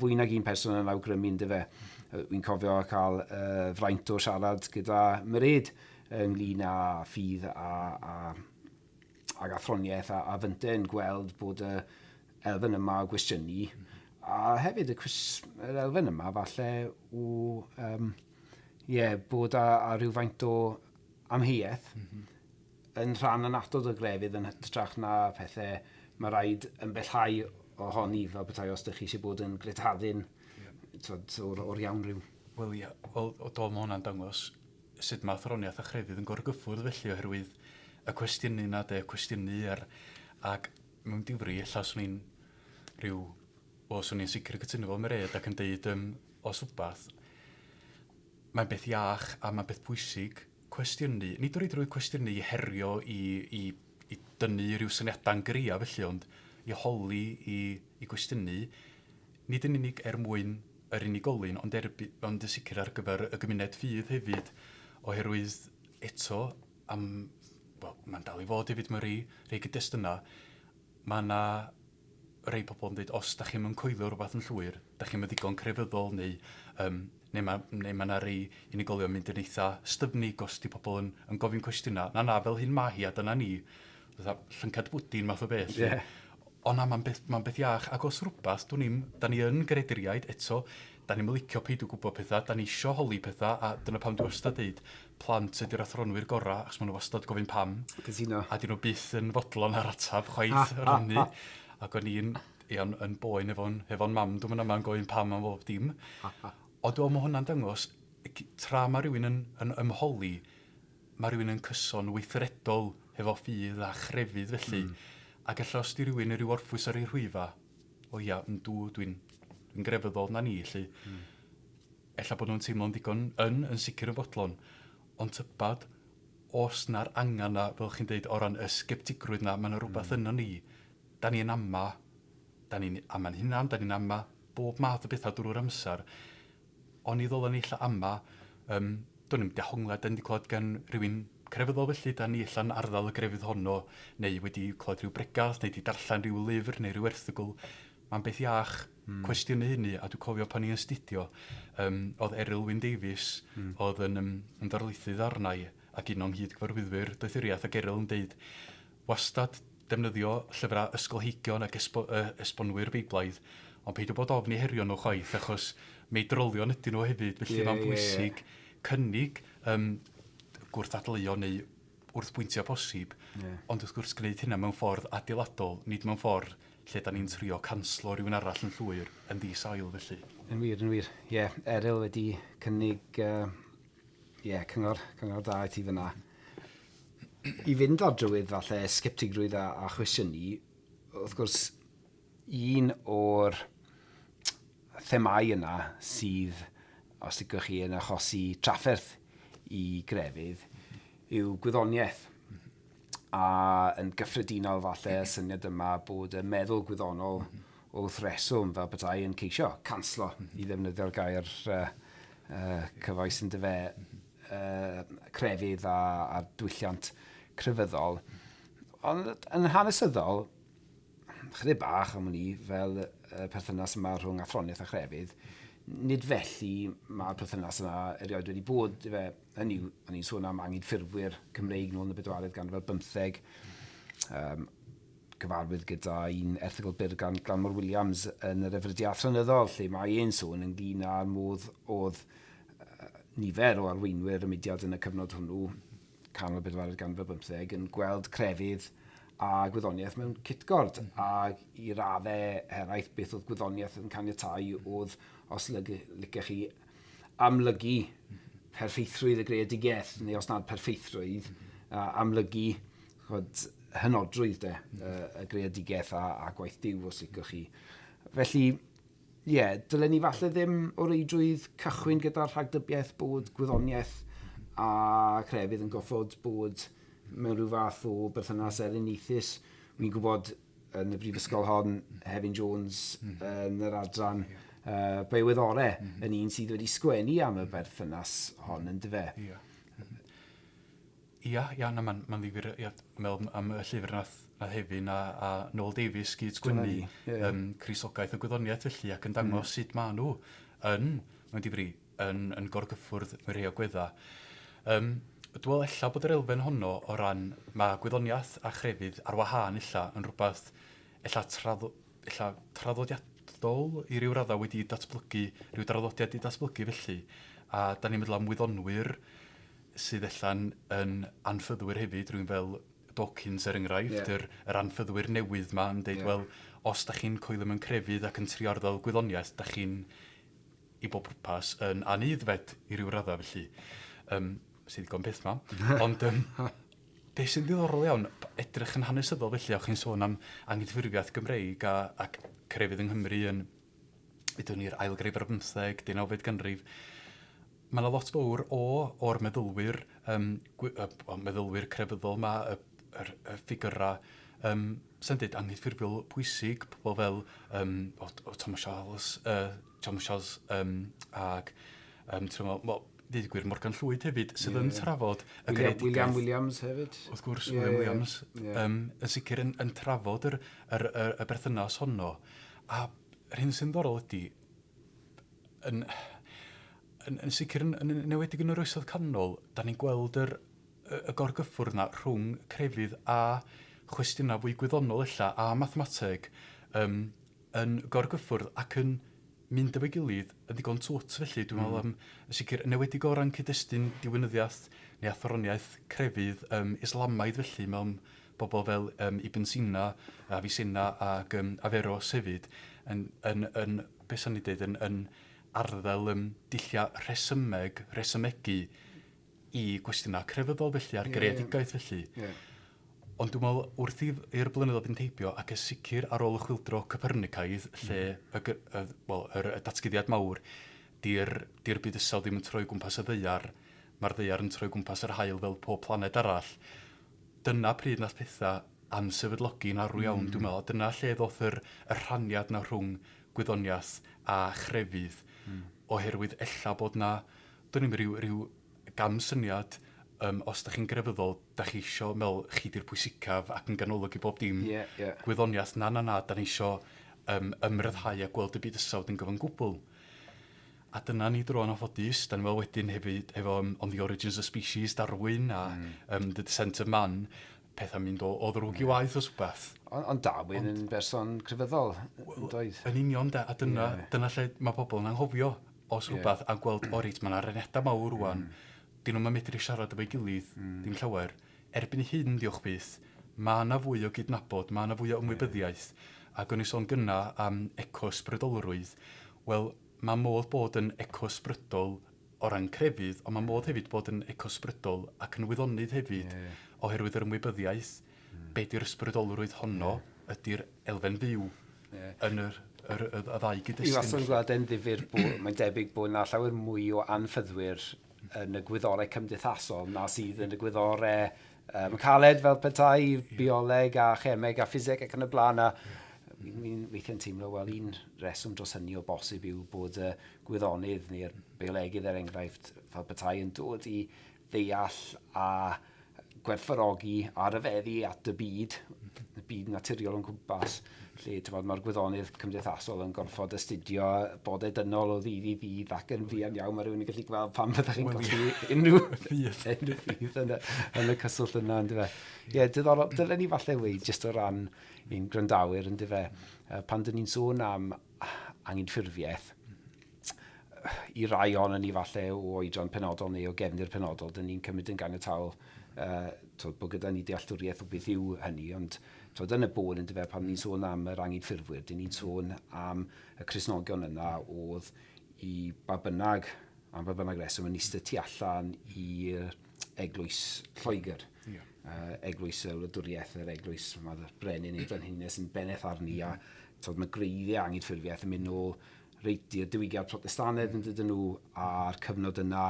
S1: fwy nag un person yn awgrymu, yndyfe. Wy'n cofio cael fraint o siarad gyda Myred ynglyn â ffydd a ag athroniaeth a, a fynte yn gweld bod y elfen yma o gwestiynu, a hefyd y cwes, yr elfen yma falle o yeah, bod â, a rhywfaint o amheuaeth yn rhan annatod o grefydd yn hytrach na pethau mae rhaid ymbellhau ohoni fel petai os ydych chi eisiau bod yn gretadun yeah. o'r, or iawn rhyw.
S2: Wel ia, wel, o do, mae hwnna'n dangos sut mae athroniaeth a chrefydd yn gorgyffwrdd felly oherwydd y cwestiynu na de, y cwestiynu ar, ac mewn difri, ella swn i'n rhyw, o, swn i'n sicr yn cytuno fel Mered ac yn deud os wbath, mae'n beth iach a mae'n beth pwysig cwestiynu, nid o reidrwydd cwestiynu i herio, i, i, i dynnu rhyw syniadau'n gria felly, ond i holi, i, i gwestiynu, nid yn unig er mwyn yr unigolyn, ond, er, ond yn sicr ar gyfer y gymuned ffydd hefyd, oherwydd eto, am, wel, mae'n dal i fod hefyd mewn rhai, rhai gyd-destunau, mae yna rei pobl yn dweud, os da chi'n mynd coelio rhywbeth yn llwyr, da chi'n mynd ddigon crefyddol, neu, um, neu mae neu ma 'na rei unigolion mynd yn eitha styfnig os di pobl yn, yn gofyn cwestiynau. Na, na, fel hyn ma hi a dyna ni. Fatha llyncad bwdin math o beth. Yeah. Ond na, mae'n beth, ma beth iach. Ac os rhywbeth, dwn i'm, da ni yn greduriaid eto, da ni'n licio peidio gwybod pethau, da ni isio holi pethau, a dyna pam dwi wastad deud, plant ydy'r athronwyr gorau, achos maen nhw wastad gofyn pam.
S1: Cytuno.
S2: A dyn nhw byth yn fodlon ar atab chwaith ar hynny. Ac o'n i'n yn, yn boen efo'n efo mam, dwi'n mynd yma'n gofyn pam am bob dim. Ond dwi'n meddwl hwnna'n dangos, tra mae rhywun yn, yn ymholi, mae rhywun yn cyson weithredol hefo ffydd a chrefydd felly. Ac ella os di rhywun yn rhyw orffwys ar ei rhwyfa, o ia, yn dw, dwi'n dwi grefyddol na ni, lle. Ella bod nhw'n teimlo'n ddigon yn, yn sicr yn fodlon, ond tybad, os na'r angen na, fel chi'n deud, o ran y sgeptigrwydd na, mae yna rhywbeth yno ni, da ni'n ama, da ni'n ama'n hunan, da ni'n ama bob math o bethau drwy'r amser, ond i ddylen ni ella ama, um, do'n i'm dehonglad, da ni wedi clywed gan rhywun crefyddol felly, da ni ella'n arddel y grefydd honno, neu wedi clywed rhyw bregath, neu wedi darllen rhyw lyfr, neu rhyw erthygl. Mae'n beth iach cwestiynu hynny, a dwi'n cofio pan i'n astudio, um, oedd Eryl Wyn Davies, oedd yn, um, yn darlithydd arna i, ac un o'n nghyd-gyfarwyddwyr doethuriaeth, ac Eryl yn deud, wastad defnyddio llyfrau ysgolheigion ac esbo, uh, esbonwyr beiblaidd, ond peidio bod ofn i herio nhw chwaith, achos meidrolion ydyn nhw hefyd, felly yeah, mae'n bwysig yeah, yeah. cynnig um, gwrthadleuo neu wrthbwyntio posib, yeah. ond wrth gwrs gwneud hynna mewn ffordd adeiladol, nid mewn ffordd lle da ni'n trio canslo rhywun arall yn llwyr yn ddi-sail felly.
S1: Yn wir, yn wir. Ie, yeah, Eryl wedi cynnig uh, yeah, cyngor, cyngor da i ti fyna. I fynd ar drywydd falle sgeptigrwydd a, a chwestiynu, wrth gwrs, un o'r themau yna sydd, os licwch chi, yn achosi trafferth i grefydd, yw gwyddoniaeth. A yn gyffredinol falle y syniad yma bod y meddwl gwyddonol wrth reswm fel petai yn ceisio canslo i ddefnyddio'r gair uh, uh, cyfoes yn dyfe uh, crefydd a, a diwylliant crefyddol. Ond yn hanesyddol, chydig bach am wn i, fel y perthynas yma rhwng athroniaeth a chrefydd, nid felly mae'r perthynas yma erioed wedi bod. Fe, hynny yw, o'n i'n sôn am anghydffurfwyr Cymreig nôl yn y bedwaredd ganrif ar bymtheg, um, cyfarwydd gyda un erthygl byr gan Glanmor Williams yn yr Efrydiau Athronyddol, lle mae e'n sôn ynglyn â'r modd oedd nifer o arweinwyr y mudiad yn y cyfnod hwnnw, canol y bedwaredd ganrif ar bymtheg, yn gweld crefydd a gwyddoniaeth mewn cytgord, mm -hmm. a i raddau helaeth beth oedd gwyddoniaeth yn caniatáu oedd, os licech chi, amlygu perffeithrwydd y greadigaeth, neu os nad perffeithrwydd, mm -hmm. amlygu chod, hynodrwydd de, mm -hmm. y greadigaeth a, a gwaith Duw, os licwch chi. Felly, ie, yeah, dylen ni falle ddim o reidrwydd cychwyn gyda'r rhagdybiaeth bod gwyddoniaeth a crefydd yn goffod bod mewn rhyw fath o berthynas erinaethus. Wi'n gwybod yn y brifysgol hon, Hefin Jones yn yr adran yeah. uh, biowyddore mm -hmm. yn un sydd wedi sgwennu am y berthynas hon yn dyfe.
S2: Ia, ia, ia na, mae'n ma ddifyr, ia, meddwl am y llyfr nath, nath Hefin a, a Noel Davies gyd sgwennu yeah. um, Cristnogaeth y Gwyddoniaeth felly ac yn dangos mm. sut maen nhw yn, mewn difri, yn, yn gorgyffwrdd mewn rhai ogweddau. Um, Dwi'n meddwl ella bod yr elfen honno o ran mae gwyddoniaeth a chrefydd ar wahân ella yn rhywbeth ella, ella traddodiadol i ryw raddau wedi datblygu, rhyw draddodiad i datblygu felly. A da ni'n meddwl am wyddonwyr sydd ella'n yn anffyddwyr hefyd, rhywun fel Dawkins er enghraifft, yr anffyddwyr newydd ma yn deud, wel, os da chi'n coelio mewn crefydd ac yn trio arddel gwyddoniaeth, da chi'n i bob pwrpas yn anuddfed i ryw raddau felly. Sydd ddigon peth ma. Ond beth sy'n ddiddorol iawn, edrych yn hanesyddol felly, o'ch chi'n sôn am anghydffurfiaeth Gymreig ac crefydd yng Nghymru yn, ydyn ni'r ail ganrif ar bymtheg, 19fed ganrif, mae yna lot fawr o'r meddylwyr, meddylwyr crefyddol ma, y ffigurau, sy'n dweud anghydffurfiol pwysig, pobl fel o Thomas Charles, Thomas Charles ac well, dweud gwir, Morgan Llwyd hefyd, sydd yn trafod y greadigaeth.
S1: William Williams hefyd.
S2: Wrth gwrs, William Williams, yn sicr yn trafod y berthynas honno. A yr hyn sy'n ddiddorol ydy, yn sicr yn enwedig yn yr oesoedd canol, da ni'n gweld y gorgyffwrdd na rhwng crefydd a chwestiynau fwy gwyddonol ella a mathemateg yn gorgyffwrdd ac yn mynd efo'i gilydd yn ddigon twt felly. Dwi'n meddwl am yn sicr yn enwedig o ran cyd-destun diwinyddiaeth neu athroniaeth crefydd Islamaidd felly, mewn bobl fel Ibn Sina, Avicenna ac Averroes hefyd yn beth sa'n ni dweud, yn arddel dulliau rhesymegu i gwestiynau crefyddol felly, a'r greadigaeth felly. Ond dwi'n meddwl, wrth i'r blynyddoedd fynd heibio, ac yn sicr ar ôl y chwyldro Copernicaidd, lle y datguddiad mawr, di'r bydysawd ddim yn troi gwmpas y ddaear, mae'r ddaear yn troi gwmpas yr haul fel pob planed arall. Dyna pryd nath pethau ansefydlogi'n arw iawn, dwi'n meddwl. Dyna lle ddoth yr rhaniad na rhwng gwyddoniaeth a chrefydd, oherwydd ella bod na, dwi'n meddwl, rhyw gamsyniad, os da chi'n grefyddol, da chi isio, meddwl, chi di'r pwysicaf ac yn ganolog i bob dim. Gwyddoniaeth, na, da ni isio ymryddhau a gweld y bydysawd yn gyfan gwbl. A dyna ni dro anffodus, da ni'n meddwl wedyn hefyd efo On the Origins of Species, Darwin a The Descent of Man, pethau'n mynd o ddrwg i waith os wbeth.
S1: Ond Darwin yn berson crefyddol, yn doedd?
S2: Yn union de, a dyna lle mae pobl yn anghofio os rhywbeth a gweld, o reit, mae yna reniadau mawr rwan, dyn nhw'n medru siarad efo'i gilydd, dim llawer. Erbyn hyn, diolch byth, mae yna fwy o gydnabod, mae yna fwy o ymwybyddiaeth, ac o'n i sôn gynna am eco-ysbrydolrwydd, wel, mae modd bod yn eco-ysbrydol o ran crefydd, ond mae modd hefyd bod yn eco-ysbrydol ac yn wyddonydd hefyd, oherwydd yr ymwybyddiaeth, be di'r ysbrydolrwydd honno ydy'r elfen fyw yn y ddau gyd-destun.
S1: I wastad yn gweld e'n ddifyr, mae'n debyg bod yna llawer mwy o anffyddwyr yn y gwyddorau cymdeithasol na sydd yn y gwyddorau caled fel petai, bioleg a chemeg a ffiseg ac yn y blaen. A fi'n weithiau'n teimlo, wel, un reswm dros hynny o bosib yw bod y gwyddonydd neu'r biolegydd er enghraifft fel petai yn dod i ddeall a gwerthfawrogi a rhyfeddu at y byd naturiol yn cwmpas, lle mae'r gwyddonydd cymdeithasol yn gorfod astudio bodau dynol o ddydd i ddydd ac yn fuan iawn mae rhywun yn gallu gweld pam fyddech chi'n colli unrhyw ffydd yn y cyswllt yna, yndyfe. Ie, diddorol, dylen ni falle weud jyst o ran ein gwrandawyr, yndyfe, pan dyn ni'n sôn am anghydffurfiaeth, i rai ohonon ni falle o oedran penodol neu o gefndir penodol, dyn ni'n cymryd yn ganiataol bod gyda ni dealltwriaeth o beth yw hynny, ond yn y bôn yndyfe, pan ni'n sôn am yr anghydffurfwyr, dyn ni'n sôn am y Cristnogion yna oedd i ba bynnag, am ba bynnag reswm, yn eistedd tu allan i'r eglwys Lloegr. Eglwys y wladwriaeth, yr eglwys mae'r brenin neu'r brenhines yn bennaeth arni, a mae gwreiddiau anghydffurfiaeth yn mynd nôl reit i'r diwygiad Protestannaidd yn dydyn nhw, a'r cyfnod yna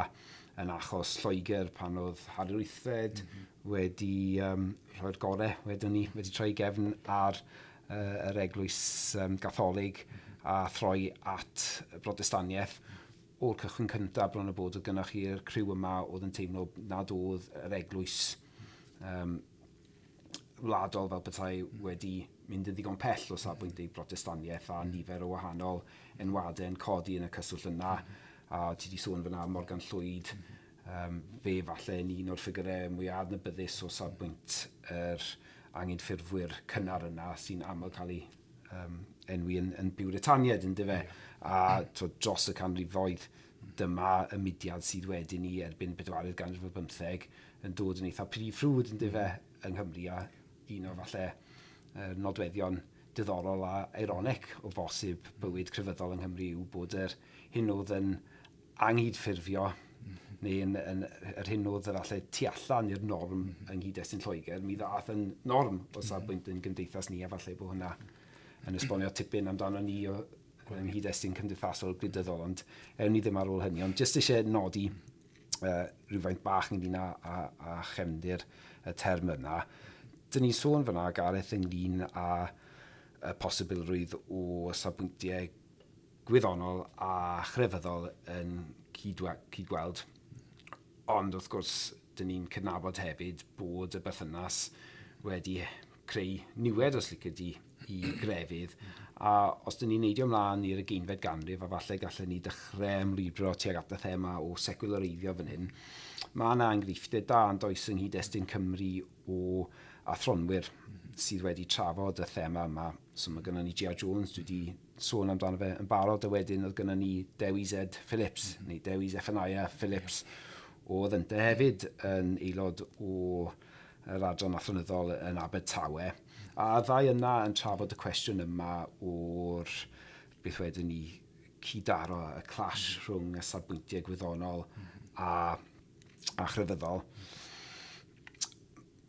S1: yn achos Lloegr pan oedd Harri'r Wythfed wedi rhoi'r gorau, wedyn ni, wedi troi gefn ar yr eglwys Gatholig a throi at Brotestaniaeth. O'r cychwyn cyntaf bron o bod oedd gynnwch chi'r criw yma oedd yn teimlo nad oedd yr eglwys wladol fel petai wedi mynd yn ddigon pell o safbwynt ei Brotestaniaeth a nifer o wahanol enwadau yn codi yn y cyswllt yna. A ti wedi sôn fyna Morgan Llwyd, Fe falle yn un o'r ffigurau mwyaf adnabyddus o safbwynt yr anghydffurfwyr cynnar yna sy'n aml cael ei enwi yn Biwritaniaid, yndyfe? A to, dros y canrifoedd, dyma y mudiad sydd wedyn ni erbyn bedwaredd ganrif ar bymtheg yn dod yn eitha prif ffrwd, yndyfe, yng Nghymru, a un o falle nodweddion diddorol a ironic o bosib bywyd crefyddol yng Nghymru yw bod yr hyn oedd yn anghydffurfio neu yn yr hyn oedd falle tu allan i'r norm yng nghyd-destun Lloegr, mi ddath yn norm o safbwynt yn gymdeithas ni, a falle bod hwnna yn esbonio tipyn amdano ni o yng nghyd-destun cymdeithasol gwleidyddol, ond ewn ni ddim ar ôl hynny. Ond jyst eisiau nodi rhywfaint bach ynglyn â chefndir y term yna. Dyn ni'n sôn fyna, Gareth, ynglyn â y posibilrwydd o safbwyntiau gwyddonol a chrefyddol yn cydweld. Ond wrth gwrs, dyn ni'n cydnabod hefyd bod y berthynas wedi creu niwed, os licio di, i grefydd. A os dyn ni'n neidio ymlaen i'r ugeinfed ganrif, a falle gallen ni dechrau ymlwybro tuag at y thema o secwlareiddio fan hyn, mae yna enghreifftiau da yn does yng nghyd-destun Cymru o athronwyr sydd wedi trafod y thema yma. So mae gennym ni G.R. Jones, dwi wedi sôn amdano fe yn barod, a wedyn oedd gennym ni Dewi Z Phillips, neu Dewi Zephaniah Phillips, oedd ynte hefyd yn aelod o yr adran athronyddol yn Abertawe. A ddau yna yn trafod y cwestiwn yma o'r beth wedyn ni cydaro, y clash rhwng y safbwyntiau gwyddonol a chrefyddol.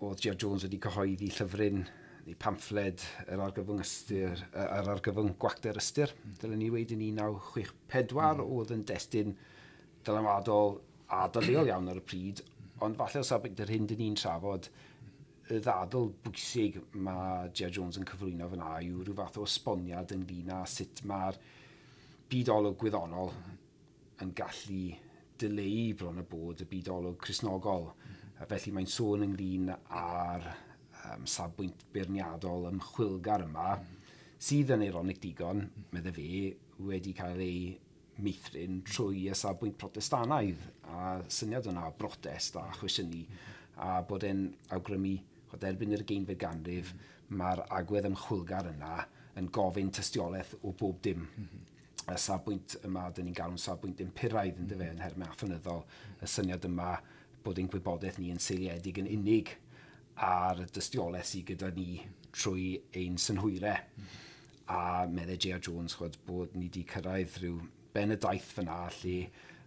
S1: Oedd G.R. Jones wedi cyhoeddi llyfryn neu pamffled yr argyfwng ystyr, yr argyfwng gwacter ystyr, dylen ni weud, yn 1964, oedd yn destun dylanwadol a dadleuol iawn ar y pryd, ond falle o safbwynt yr hyn dyn ni'n trafod, y ddadl bwysig mae G.R. Jones yn cyflwyno fyna yw rhyw fath o esboniad ynglyn â sut mae'r byd olwg gwyddonol yn gallu dileu bron y bod y byd olwg Cristnogol. A felly mae'n sôn ynglyn â'r safbwynt beirniadol ymchwilgar yma, sydd yn eironig digon, medde fe, wedi cael ei meithrin trwy y safbwynt Protestanaidd a syniad yna o brotest a chwestiynu, a bod e'n awgrymu fod erbyn yr ugeinfed ganrif mae'r agwedd ymchwilgar yna yn gofyn tystiolaeth o bob dim. Y safbwynt yma, dyn ni'n galw'n safbwynt empiraidd, yn dyfe, yn nhermau athronyddol, y syniad yma bod ein gwybodaeth ni yn seiliedig yn unig ar y dystiolaeth sydd gyda ni trwy ein synhwyrau. A meddai J.R. Jones, chwod, bod ni wedi cyrraedd rhyw ben y daith fyna lle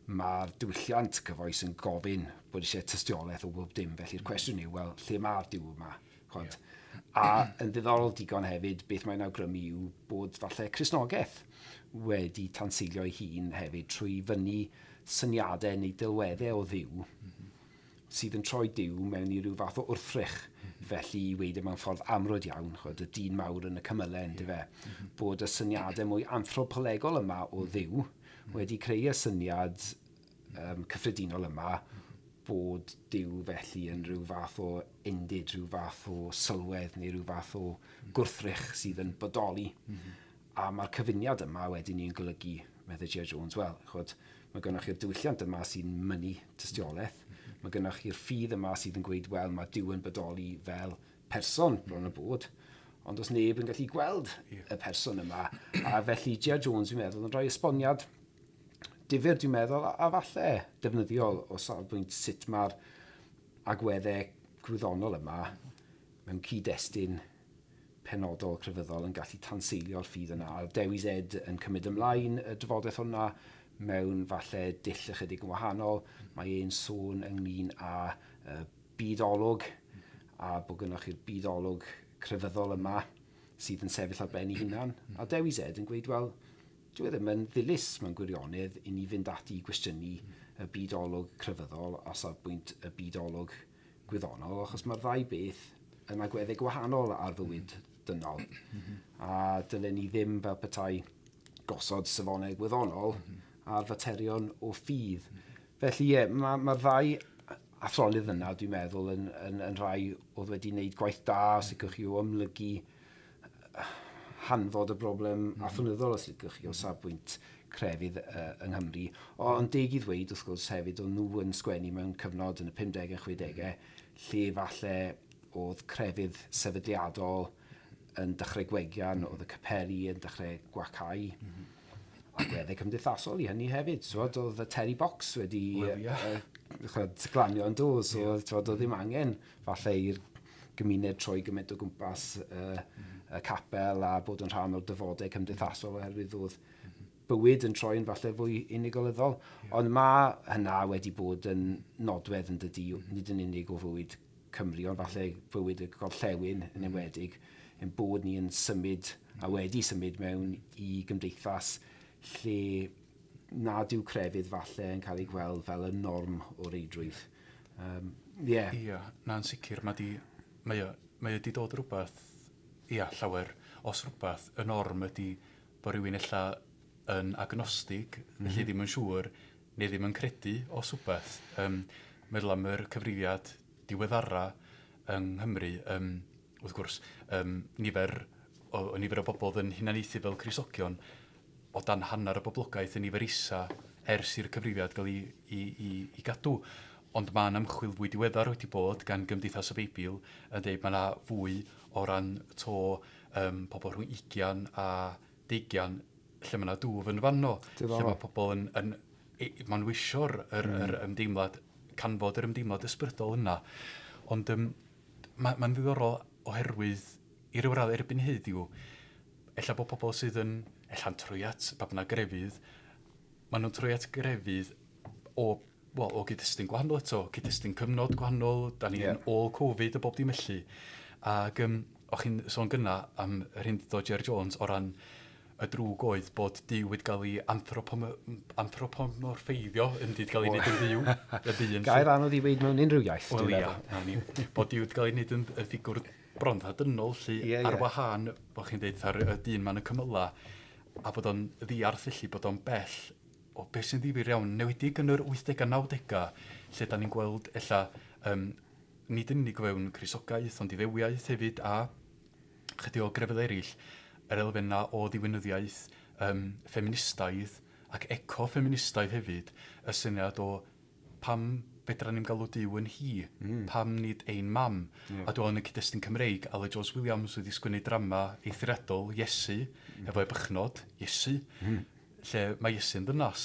S1: mae'r diwylliant cyfoes yn gofyn bod eisiau tystiolaeth o bob dim. Felly'r cwestiwn yw, wel, lle mae'r Duw yma? Chwod? A yn ddiddorol digon hefyd, beth mae'n awgrymu yw bod falle Cristnogaeth wedi tanseilio ei hun hefyd trwy fyny syniadau neu delweddau o Dduw sydd yn troi Duw mewn i ryw fath o wrthrych. Felly i weud e mewn ffordd amrwd iawn, chwod, y dyn mawr yn y cymylau, yndyfe, bod y syniadau mwy anthropolegol yma o Dduw wedi creu y syniad cyffredinol yma bod Duw felly yn rhyw fath o endid, rhyw fath o sylwedd neu rhyw fath o gwrthrych sydd yn bodoli. A mae'r cyfuniad yma wedyn ni'n golygu, meddai J.R. Jones, wel, chwod, mae gennych chi'r diwylliant yma sy'n mynnu tystiolaeth, mae gennych chi'r ffydd yma sydd yn gweud, wel, mae Duw yn bodoli fel person bron y bod, ond os neb yn gallu gweld y person yma. A felly J.R. Jones, dwi'n meddwl, yn rhoi esboniad difyr, dwi'n meddwl, a falle defnyddiol o safbwynt sut mae'r agweddau gwyddonol yma mewn cyd-destun penodol crefyddol yn gallu tanseilio'r ffydd yna. A Dewi Z yn cymryd ymlaen y drafodaeth hwnna mewn falle dull ychydig yn wahanol. Mae e'n sôn ynglyn â byd olwg, a bod gynnwch chi'r byd olwg crefyddol yma sydd yn sefyll ar ben ei hunan. A Dewi Z yn gweud, wel, dyw e ddim yn ddilys mewn gwirionedd i ni fynd ati i gwestiynu y byd olwg crefyddol a safbwynt y byd olwg gwyddonol, achos mae'r ddau beth yn agweddau gwahanol ar fywyd dynol. A dylen ni ddim fel petai gosod safonau gwyddonol ar faterion o ffydd. Felly ie, mae'r ddau athronydd yna, dwi'n meddwl, yn rhai oedd wedi wneud gwaith da, os licwch chi, o amlygu hanfod y broblem athronyddol, os licwch chi, o safbwynt crefydd yng Nghymru. Ond deg i ddweud, wrth gwrs, hefyd, o'n nhw yn sgwennu mewn cyfnod yn y 50au a 60au, lle falle oedd crefydd sefydliadol yn dechrau gwegian, oedd y capeli yn dechrau gwacau, agweddau cymdeithasol i hynny hefyd. So, oedd y Terry Box wedi
S2: Wel, ie.
S1: Ch'mod, glanio yn do, so t'mod, oedd ddim angen falle i'r gymuned troi gymaint o gwmpas y capel a bod yn rhan o'r defodau cymdeithasol oherwydd oedd bywyd yn troi'n falle fwy unigolyddol. Ond mae hynna wedi bod yn nodwedd yn dydy, nid yn unig o fywyd Cymru, ond falle bywyd y gorllewin yn enwedig, yn bod ni yn symud a wedi symud mewn i gymdeithas lle nad yw crefydd falle yn cael ei gweld fel y norm o reidrwydd. Yeah.
S2: Ia, na'n sicr, mae o di dod rhywbeth, ia, llawer, os rhywbeth, y norm ydy bod rhywun ella yn agnostig, felly ddim yn siŵr, neu ddim yn credu os rhywbeth. Meddwl am yr cyfrifiad diweddara yng Nghymru, wrth gwrs, nifer o bobl yn hunaniaethu fel Cristnogion o dan hanner y boblogaeth yn nifer isa ers i'r cyfrifiad gael ei gadw. Ond mae'n ymchwil fwy diweddar wedi bod gan Gymdeithas y Beibl yn dweud mae yna fwy o ran to pobl rhwng 20 a 20 lle mae yna dwf yn fanno. Lle mae pobl yn maen nhw isio'r yr ymdeimlad, canfod yr ymdeimlad ysbrydol yna. Ond mae'n ddiddorol oherwydd i ryw radd erbyn heddiw, ella bod pobl sydd yn ella'n troi at ba bynnag grefydd, maen nhw'n troi at grefydd o, well, o gyd-destun gwahanol eto, gyd-destun cyfnod gwahanol, da ni'n ôl Covid a bob dim felly. Ac o'ch chi'n sôn gynna am yr hyn ddo Jerry Jones o ran y drwg oedd bod Duw wedi cael ei anthropomorffeiddio yn wedi cael ei wneud yn dduw. Y ddyn.
S1: Gair anodd i weud mewn unrhyw iaith,
S2: Wel
S1: dwi'n
S2: ia,
S1: meddwl.
S2: na ni. Bod Duw wedi cael ei wneud yn y ffigwr bron dda dynol, lle
S1: Ie, ie.
S2: ar wahân, bod chi'n dweud, ar y dyn ma'n y cymyla, a bod o'n ddiarth felly, bod o'n bell o beth sy'n ddifyr iawn, newedig yn yr 80au, 90au, lle da ni'n gweld ella, nid yn unig o fewn Cristnogaeth, ond Iddewiaeth hefyd, a chydig o grefydd eraill, yr elfennau o ddiwinyddiaeth ffeministaidd ac eco-ffeministaidd hefyd, y syniad o pam fedra ni'n galw Duw yn hi, pam nid ein mam. A dwi'n yn y cyd-destun Cymreig, Aled Jones Williams wedi sgwennu drama eithriadol, Iesu, efo ebychnod, Iesu, lle mae Iesu'n ddynas,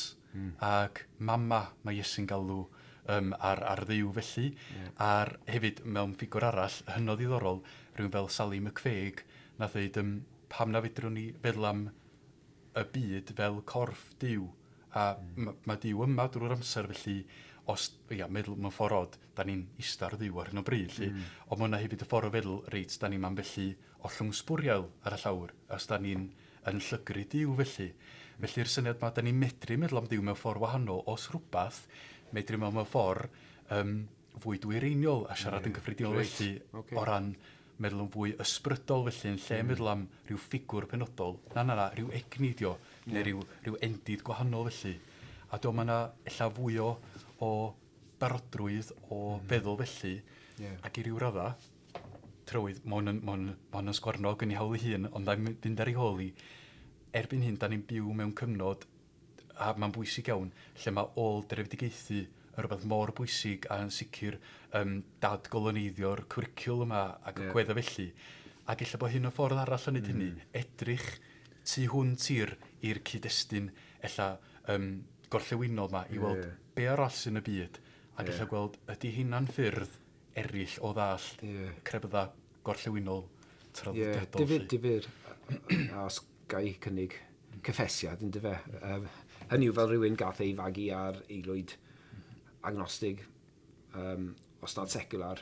S2: ac mama mae Iesu'n galw ar Dduw felly. A'r hefyd mewn ffigwr arall, hynod ddiddorol, rhywun fel Sallie McFague, nath ddeud, pam na fedrwn ni feddwl am y byd fel corff Duw. A ma Duw yma drwy'r amser felly, os, ia, meddwl mewn ffordd od, da ni'n ista ar Dduw ar hyn o bryd, lly. Ond mae hwnna hefyd y ffordd o feddwl, reit, da ni'n man felly ollwng sbwriel ar y llawr, os da ni'n yn llygru Duw felly. Felly'r syniad ma, da ni'n medru meddwl am Duw mewn ffordd wahanol, os rhywbeth, medru meddwl mewn ffordd fwy dwyreiniol a siarad yn gyffredinol felly, o ran meddwl yn fwy ysbrydol felly, yn lle meddwl am rhyw ffigwr penodol, na, na, na, rhyw egni dio, neu rhyw endid gwahanol felly. A dwi'n meddwl ma' 'na ella fwy o barodrwydd o feddwl felly, ac i ryw radda, trywydd, ma' hwn yn sgwarnog yn ei hawl ei hun, ond i'm fynd ar ei hôl i. Erbyn hyn, da ni'n byw mewn cyfnod, a mae'n bwysig iawn, lle mae ôl drefedigaethu yn rhywbeth mor bwysig a yn sicr dadgoloneiddio'r cwricwlwm yma ac y gwedda felly. Ac ella bod hyn o ffordd arall o wneud hynny, edrych tu hwnt i'r cyd-destun ella gorllewinol yma i weld be arall sy'n y byd, ac ella gweld ydy hynna'n ffyrdd eraill o ddallt crefydda gorllewinol traddodiadol.
S1: Difyr,
S2: Lly.
S1: Difyr. A os ga i cynnig cyffesiad, yn dyfe. Hynny yw fel rhywun gath ei fagu ar aelwyd agnostig, os nad secular,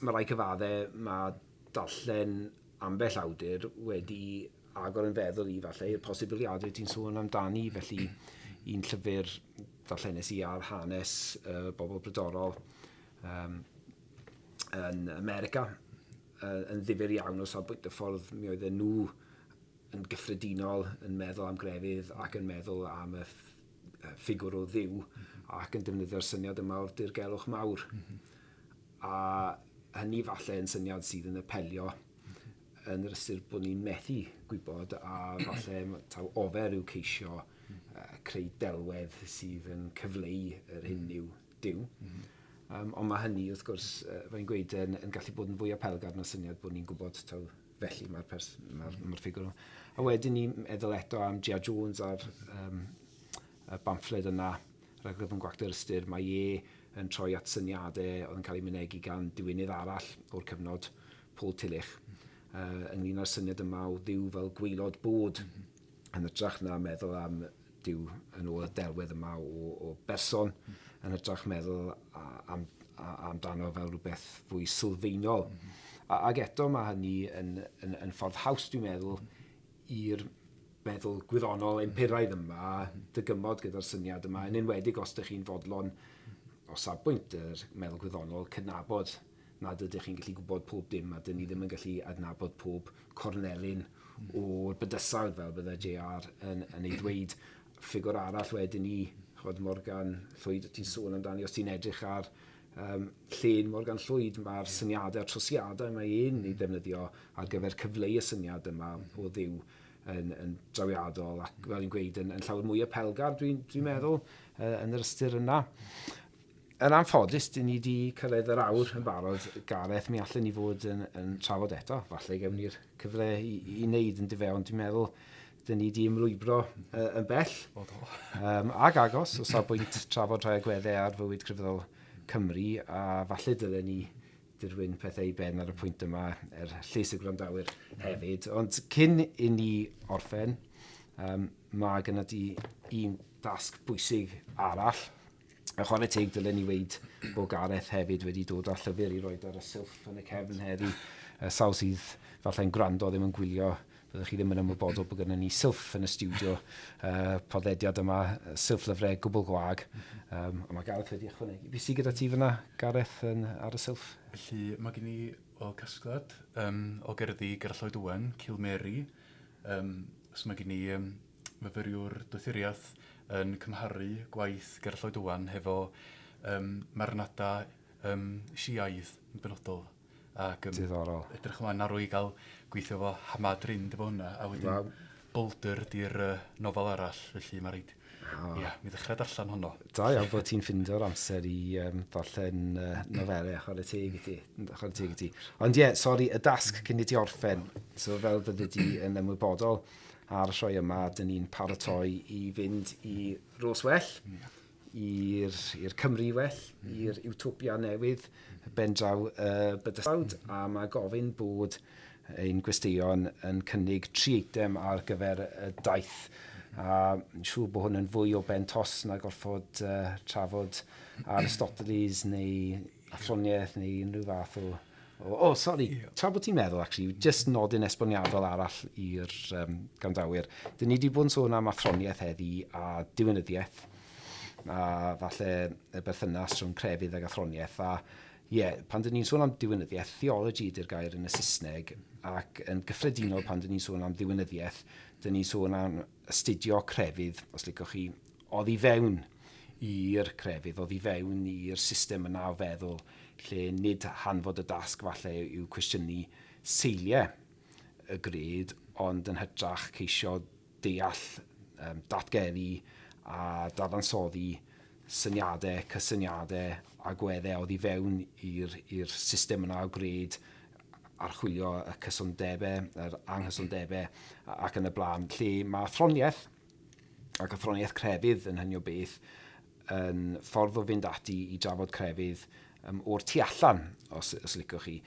S1: mae rai cyfadde, mae darllen ambell awdur wedi agor yn feddwl i falle i'r posibiliadau ti'n sôn amdani, felly un llyfr darllenes i ar hanes bobl brodorol yn America, yn ddifyr iawn o safbwynt y ffordd mi oedden nhw yn gyffredinol yn meddwl am grefydd ac yn meddwl am y ffigwr o Dduw ac yn defnyddio'r syniad yma o'r dirgelwch mawr. A hynny falle yn syniad sydd yn apelio yn yr ystyr bod ni'n methu gwybod a falle taw ofer yw ceisio creu delwedd sydd yn cyfleu yr hyn yw Duw. Ond mae hynny, wrth gwrs, fel i'n gweud, yn, yn gallu bod yn fwy apelgar na syniad bod ni'n gwybod taw felly mae'r pers mae'r ma ffigwr. A wedyn ni'n meddwl eto am G.A. Jones a'r y bamffled yna, Rhaglyfn Gwacter Ystyr, mae e yn troi at syniadau oedd yn cael eu mynegi gan diwinydd arall o'r cyfnod, Paul Tillich, ynglyn â'r syniad yma o Dduw fel gwaelod bod, yn hytrach na meddwl am Duw yn ôl y delwedd yma o, o berson, yn hytrach meddwl am, amdano fel rhywbeth fwy sylfaenol. A, ac eto mae hynny yn, yn, yn ffordd haws, dwi'n meddwl, i'r meddwl gwyddonol empiraidd yma, dygymod gyda'r syniad yma, yn enwedig os ydych chi'n fodlon o safbwynt yr meddwl gwyddonol, cydnabod nad ydych chi'n gallu gwybod pob dim a dyn ni ddim yn gallu adnabod pob cornelyn o'r bydysawd fel bydde JR yn, yn ei ddweud. Ffigwr arall wedyn ni, chod Morgan Llwyd, ti'n sôn amdani, os ti'n edrych ar um, llun Morgan Llwyd, mae'r syniadau a'r trosiadau mae un ei ddefnyddio ar gyfer cyfleu y syniad yma o ddiw yn, yn drawiadol ac fel i'n gweud yn, yn llawer mwy apelgar dwi'n dwi meddwl yn yr ystyr yna. Yn anffodus, dyn ni wedi cyrraedd yr awr yn barod, Gareth, mi allan ni fod yn, yn trafod eto. Falle gewn ni'r cyfle i, i wneud yn dyfe, ond dwi'n meddwl dyn ni wedi ymlwybro yn bell. O, do. Ag agos, o safbwynt trafod rhai agweddau ar fywyd crefyddol Cymru, a falle dylen ni dirwyn pethau i ben ar y pwynt yma er lles y gwrandawyr hefyd. Ond cyn i ni orffen, um, mae gyda ti un dasg bwysig arall. A chwarae teg dylen ni weid bod Gareth hefyd wedi dod â llyfr i roed ar y silff yn y cefn heddi. Sawl sydd falle'n gwrando ddim yn gwylio, byddwch chi ddim yn ymwybodol bod gennym ni silff yn y stiwdio podlediad yma, silff lyfrau gwbl gwag. Um, ond mae Gareth wedi ychwanegu. Beth sydd gyda ti fyna, Gareth, yn, ar y silff?
S2: Felly, mae gen i o casgliad um, o gerddi Gerallt Lloyd Owen, Kill Mary. Um, so mae gen i um, myfyriwr doethuriaeth yn cymharu gwaith Gerallt Lloyd Owen hefo um, marnada um, Siaidd yn benodol. Ac um,
S1: Diddorol.
S2: Edrych ymlaen arw i gael gweithio efo Hamad Rind efo hwnna. A wedyn wow. Boulder di'r uh, nofel arall, felly mae rhaid... Oh. Ia, mi ddechrau darllen honno.
S1: Da iawn bod ti'n ffindio'r amser i um, darllen nofelau, chwarae teg i ti. Chwarae teg i ti. Ond ie, yeah, sori, y dasg cyn i ti orffen. So fel bydde di yn ymwybodol ar y sioe yma, dyn ni'n paratoi i fynd i Ros Well. Yeah i'r Cymru well, i'r Utopia newydd, ben draw y bydysawd, a mae gofyn bod ein gwesteion yn cynnig tri eitem ar gyfer y daith. A yn siŵr bod hwn yn fwy o ben tos na gorfod uh, trafod Aristoteles neu athroniaeth neu unrhyw fath o... O, oh, sorry, yeah. Tra bod ti'n meddwl, actually, just nodyn esboniadol arall i'r um, gandawyr. Dyn ni wedi bod yn sôn am athroniaeth heddi a diwinyddiaeth, a falle y berthynas rhwng crefydd ag athroniaeth. A ie, yeah, pan dyn ni'n sôn am diwinyddiaeth, theology ydy'r gair yn y Saesneg, ac yn gyffredinol pan dyn ni'n sôn am ddiwinyddiaeth, dyn ni'n sôn am astudio crefydd, os licwch chi, oddi fewn i'r crefydd, oddi fewn i'r system yna o feddwl, lle nid hanfod y dasg falle yw cwestiynu seiliau y gred, ond yn hytrach ceisio deall, um, datgelu a dadansoddi syniadau, cysyniadau, agweddau oddi fewn i'r system yna o gred, archwilio y cysondebau, yr anghysondebau ac yn y blaen, lle mae athroniaeth ac athroniaeth crefydd yn hynny o beth yn ffordd o fynd ati i drafod crefydd um, o'r tu allan, os, os licwch chi.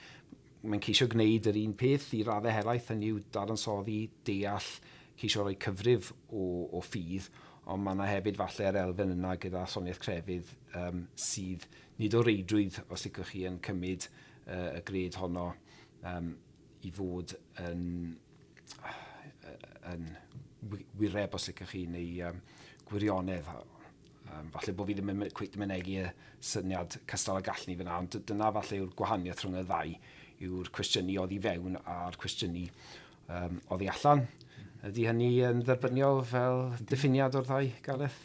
S1: Mae'n ceisio gwneud yr un peth i raddau helaeth, hynny yw dadansoddi, deall, ceisio rhoi cyfrif o, o ffydd, ond mae yna hefyd falle'r elfen yna gyda athroniaeth crefydd um, sydd nid o reidrwydd, os licwch chi, yn cymryd uh, y gred honno um, i fod yn, yn wireb, os licwch chi, neu um, gwirionedd. Um, falle bod fi ddim yn cweit yn mynegi y syniad cystal a gallwn ni fyna, ond dyna falle yw'r gwahaniaeth rhwng y ddau, yw'r cwestiynu oddi fewn a'r cwestiynu um, oddi allan. Ydy hynny yn dderbyniol fel diffiniad o'r ddau, Gareth?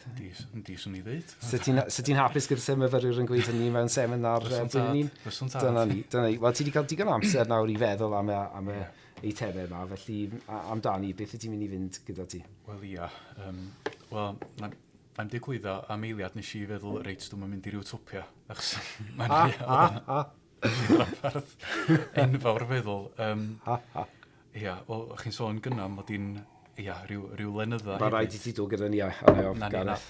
S2: Yndi, swn i ddeud.
S1: Sut ti'n hapus gyda'r myfyrwyr yn gweud hynny mewn seminar blwyddyn un?
S2: Fyswn tad.
S1: Dyna ni, dyna ni. Wel, ti wedi cael digon o amser nawr i feddwl am y, am y, eitemau yma, felly amdani, beth ydy ti'n mynd i fynd gyda ti?
S2: Wel ia, wel, na'm digwyddo am eiliad nes i feddwl, reit, dwi'n mynd i ryw Utopia, achos mae'n drafferth enfawr feddwl. Ia, wel, chi'n sôn gynna mod i'n, ia, rhyw lenydda.
S1: Mae rhaid i ti dod gyda ni ar ei off, Gareth.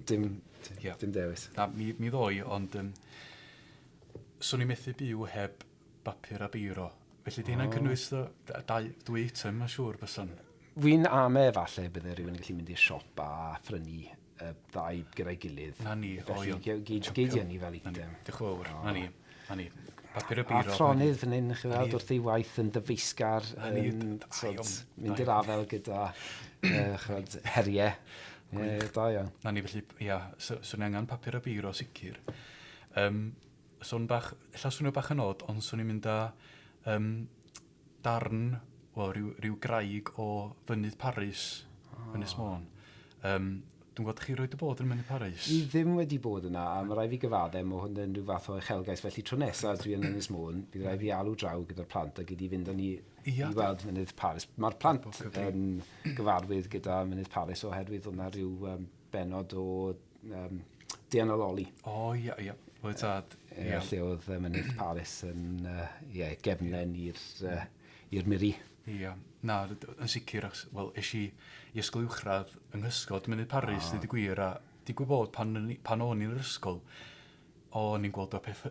S1: Dim, dim dewis.
S2: Na, mi ddoi, ond swn i'n methu byw heb bapur a beiro. Felly di hynna'n cynnwys dwy eitem, mae'n siŵr, bysan.
S1: Fi'n ame falle bydde rhywun yn gallu mynd i'r siop a phrynu y ddau gyda'i gilydd.
S2: Na ni, o
S1: iawn. Felly, gei di hynny fel eitem.
S2: Diolch yn fawr, na ni. Na ni. Papur y beiro.
S1: Athronydd fan hyn, chi weld, wrth ei waith yn ddyfeisgar, yn mynd i'r afel gyda chwed, heriau. Da iawn.
S2: Na ni, felly, ia, swn i angen papur y beiro sicr. Swn bach, ella swnio bach yn od, ond swn i'n mynd â darn, wel, rhyw graig o Fynydd Parys, Ynys Môn. Dwi'n gwybod chi roed y bod yn Mynydd Parys.
S1: Fi ddim wedi bod yna, a mae rhaid fi gyfadde, mae hwn yn rhyw fath o uchelgais. Felly tro nesaf dwi yn Ynys Môn, bydd rhaid fi alw draw gyda'r plant a gyd i fynd â ni i weld Mynydd Parys. Mae'r plant yn gyfarwydd gyda Mynydd Parys oherwydd oedd yna rhyw benod o Deon a Loli.
S2: O, ia, ia. Oedd tad.
S1: Ia. Lle oedd Mynydd Parys yn gefnlen i'r miri.
S2: Ia, na, yn sicr, wel, es i i ysgol uwchradd yng nghysgod Mynydd Parys, dweud y gwir, a digwydd bod pan o'n i'n yr ysgol, o'n i'n gweld o peth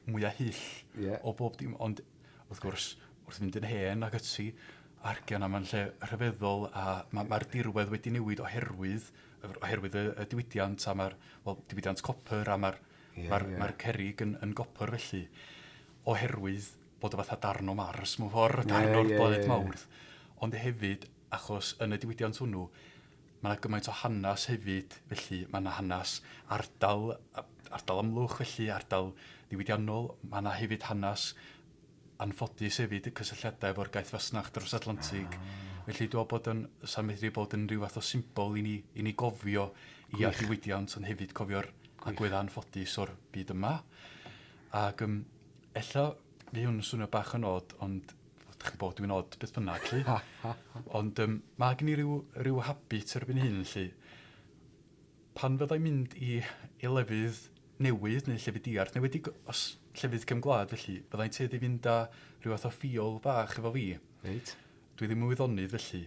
S2: mwyaf hyll o bob dim, ond wrth gwrs, wrth fynd yn hen ac ati, argian am yn lle rhyfeddol, a mae'r dirwedd wedi newid oherwydd y diwydiant, a mae'r, wel, diwydiant copr, a mae'r mae'r cerrig yn gopr felly, oherwydd bod o fatha darn o Mars mewn ffordd, darn o'r blaned Mawrth. Ond hefyd, achos yn y diwydiant hwnnw, mae yna gymaint o hanes hefyd, felly mae yna hanes ardal Amlwch, felly ardal ddiwydiannol, mae yna hefyd hanes anffodus hefyd, y cysylltiadau efo'r gaeth fasnach dros Atlantig. Felly dwi'n meddwl bod yn, sa'n medru bod yn rhyw fath o symbol i ni gofio i diwydiant, ond hefyd cofio'r agwedd anffodus o'r byd yma. Ac ella, fi hwn yn swnio bach yn od, ond ydych chi'n bod dwi'n od beth bynnag, lly. Ond mae gen i ryw habit erbyn hyn, lly. Pan fyddai'n mynd i lefydd newydd neu llefydd diarth, neu wedi os llefydd cefn gwlad, felly, byddai'n tueddu fynd â rhyw fath o ffiol bach efo fi.
S1: Reit.
S2: Dwi ddim yn wyddonydd, felly.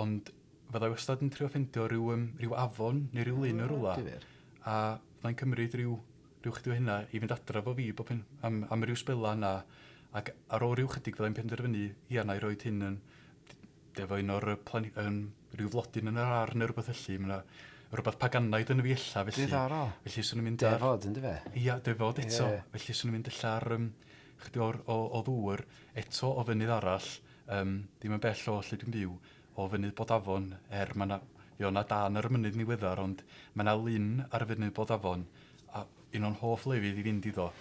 S2: Ond fyddai wastad yn trio ffeindio rhyw afon neu rhyw lyn o rywle. A fyddai'n cymryd rhyw chydig o hynna i fynd adra efo fi bob hyn, am ryw sbela yna. Ac ar ôl rhyw chydig fyddai'n penderfynu, ia, na i roed hyn yn efo un o'r rhyw flodyn yn yr ardd neu rhywbeth felly. Mae yna rhywbeth paganaidd yn y fi ella, felly.
S1: Diddorol.
S2: Felly swn i'n mynd ar...
S1: Defod, yndyfe?
S2: Ia, defod eto. Felly swn i'n mynd ella ar chydig o ddŵr eto o fynydd arall, ddim yn bell o lle dwi'n byw, o fynydd Bodafon, er mae yna, fe o'na dan ar y mynydd niweddar, ond mae yna lyn ar y fynydd Bodafon, a un o'n hoff lefydd i fynd iddo,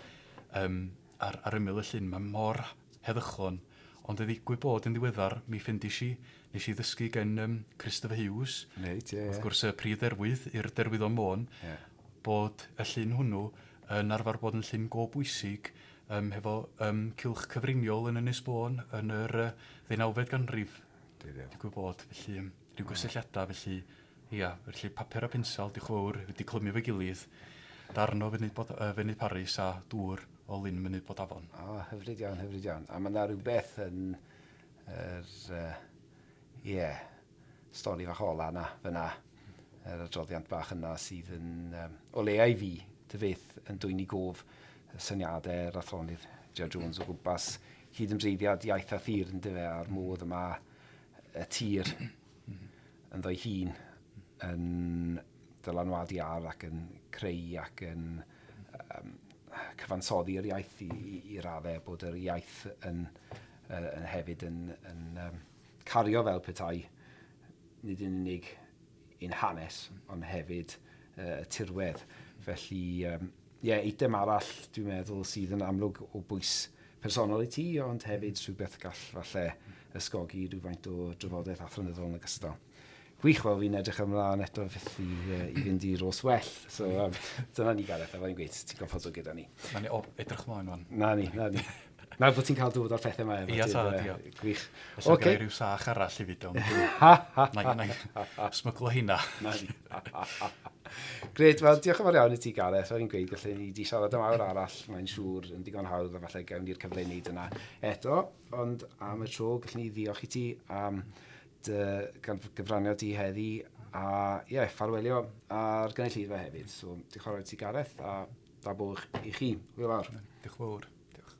S2: ar ymyl y llyn, mae mor heddychlon, ond y ddigwydd bod yn ddiweddar, mi ffeindies i, nes i ddysgu gen Christopher Hughes,
S1: Reit, ie,
S2: wrth gwrs y prif dderwydd i'r derwyddon Môn, bod y llyn hwnnw yn arfer bod yn llyn go bwysig hefo cylch cyfriniol yn Ynys Môn yn yr 19fed ganrif. Digwydd bod, felly rhyw gysylltiadau, felly, ia, felly papur a pensel, diolch yn fawr, wedi clymu efo'i gilydd, darn o Fynydd Parys a dŵr o lyn Mynydd Bodafon.
S1: O, hyfryd iawn, hyfryd iawn. A mae yna rhywbeth yn yr, stori fach ola yna, fyna, yr adroddiant bach yna sydd yn, o leia i fi, dy beth, yn dwyn i gof y syniadau'r athronydd Gerard Jones o gwmpas cyd-ymdreiddiad iaith a thir, yndyfe, a'r modd yma y tir ynddo'i hun yn dylanwadu ar ac yn creu ac yn cyfansoddi yr iaith i raddau bod yr iaith yn hefyd yn cario fel petai nid yn unig ein hanes, ond hefyd y tirwedd. Felly, eitem arall dwi'n meddwl sydd yn amlwg o bwys personol i ti, ond hefyd rhywbeth gall falle ysgogi rhywfaint o drafodaeth athronyddol yn ogystal. Gwych, wel, fi'n edrych ymlaen eto fyth i fynd i Ros Well. So, dyna ni, Gareth, a fel i'n gweud, ti'n gorfod dod gyda ni.
S2: Na ni, o, edrych ymlaen, wan.
S1: Na ni, na ni. Nawr bod ti'n cael dod o'r pethau yma
S2: efo Ia, ta, ia.
S1: Gwych.
S2: Felly okay. rhyw sach arall i fi, ond na, na, smyglo hynna.
S1: Gret, wel, diolch yn fawr iawn i ti, Gareth. O'n i'n gweud, gallwn ni di siarad am awr arall, mae'n siŵr yn digon hawdd, a falle gawn ni'r cyfle i wneud yna eto. Ond am y tro, gallwn ni ddiolch i ti am dy gyfraniad di heddi, a ie, yeah, ffarwelio ar gynulleidfa hefyd. So, diolch yn fawr i ti, Gareth, a da boch i chi. Hwyl fawr.
S2: Diolch yn fawr.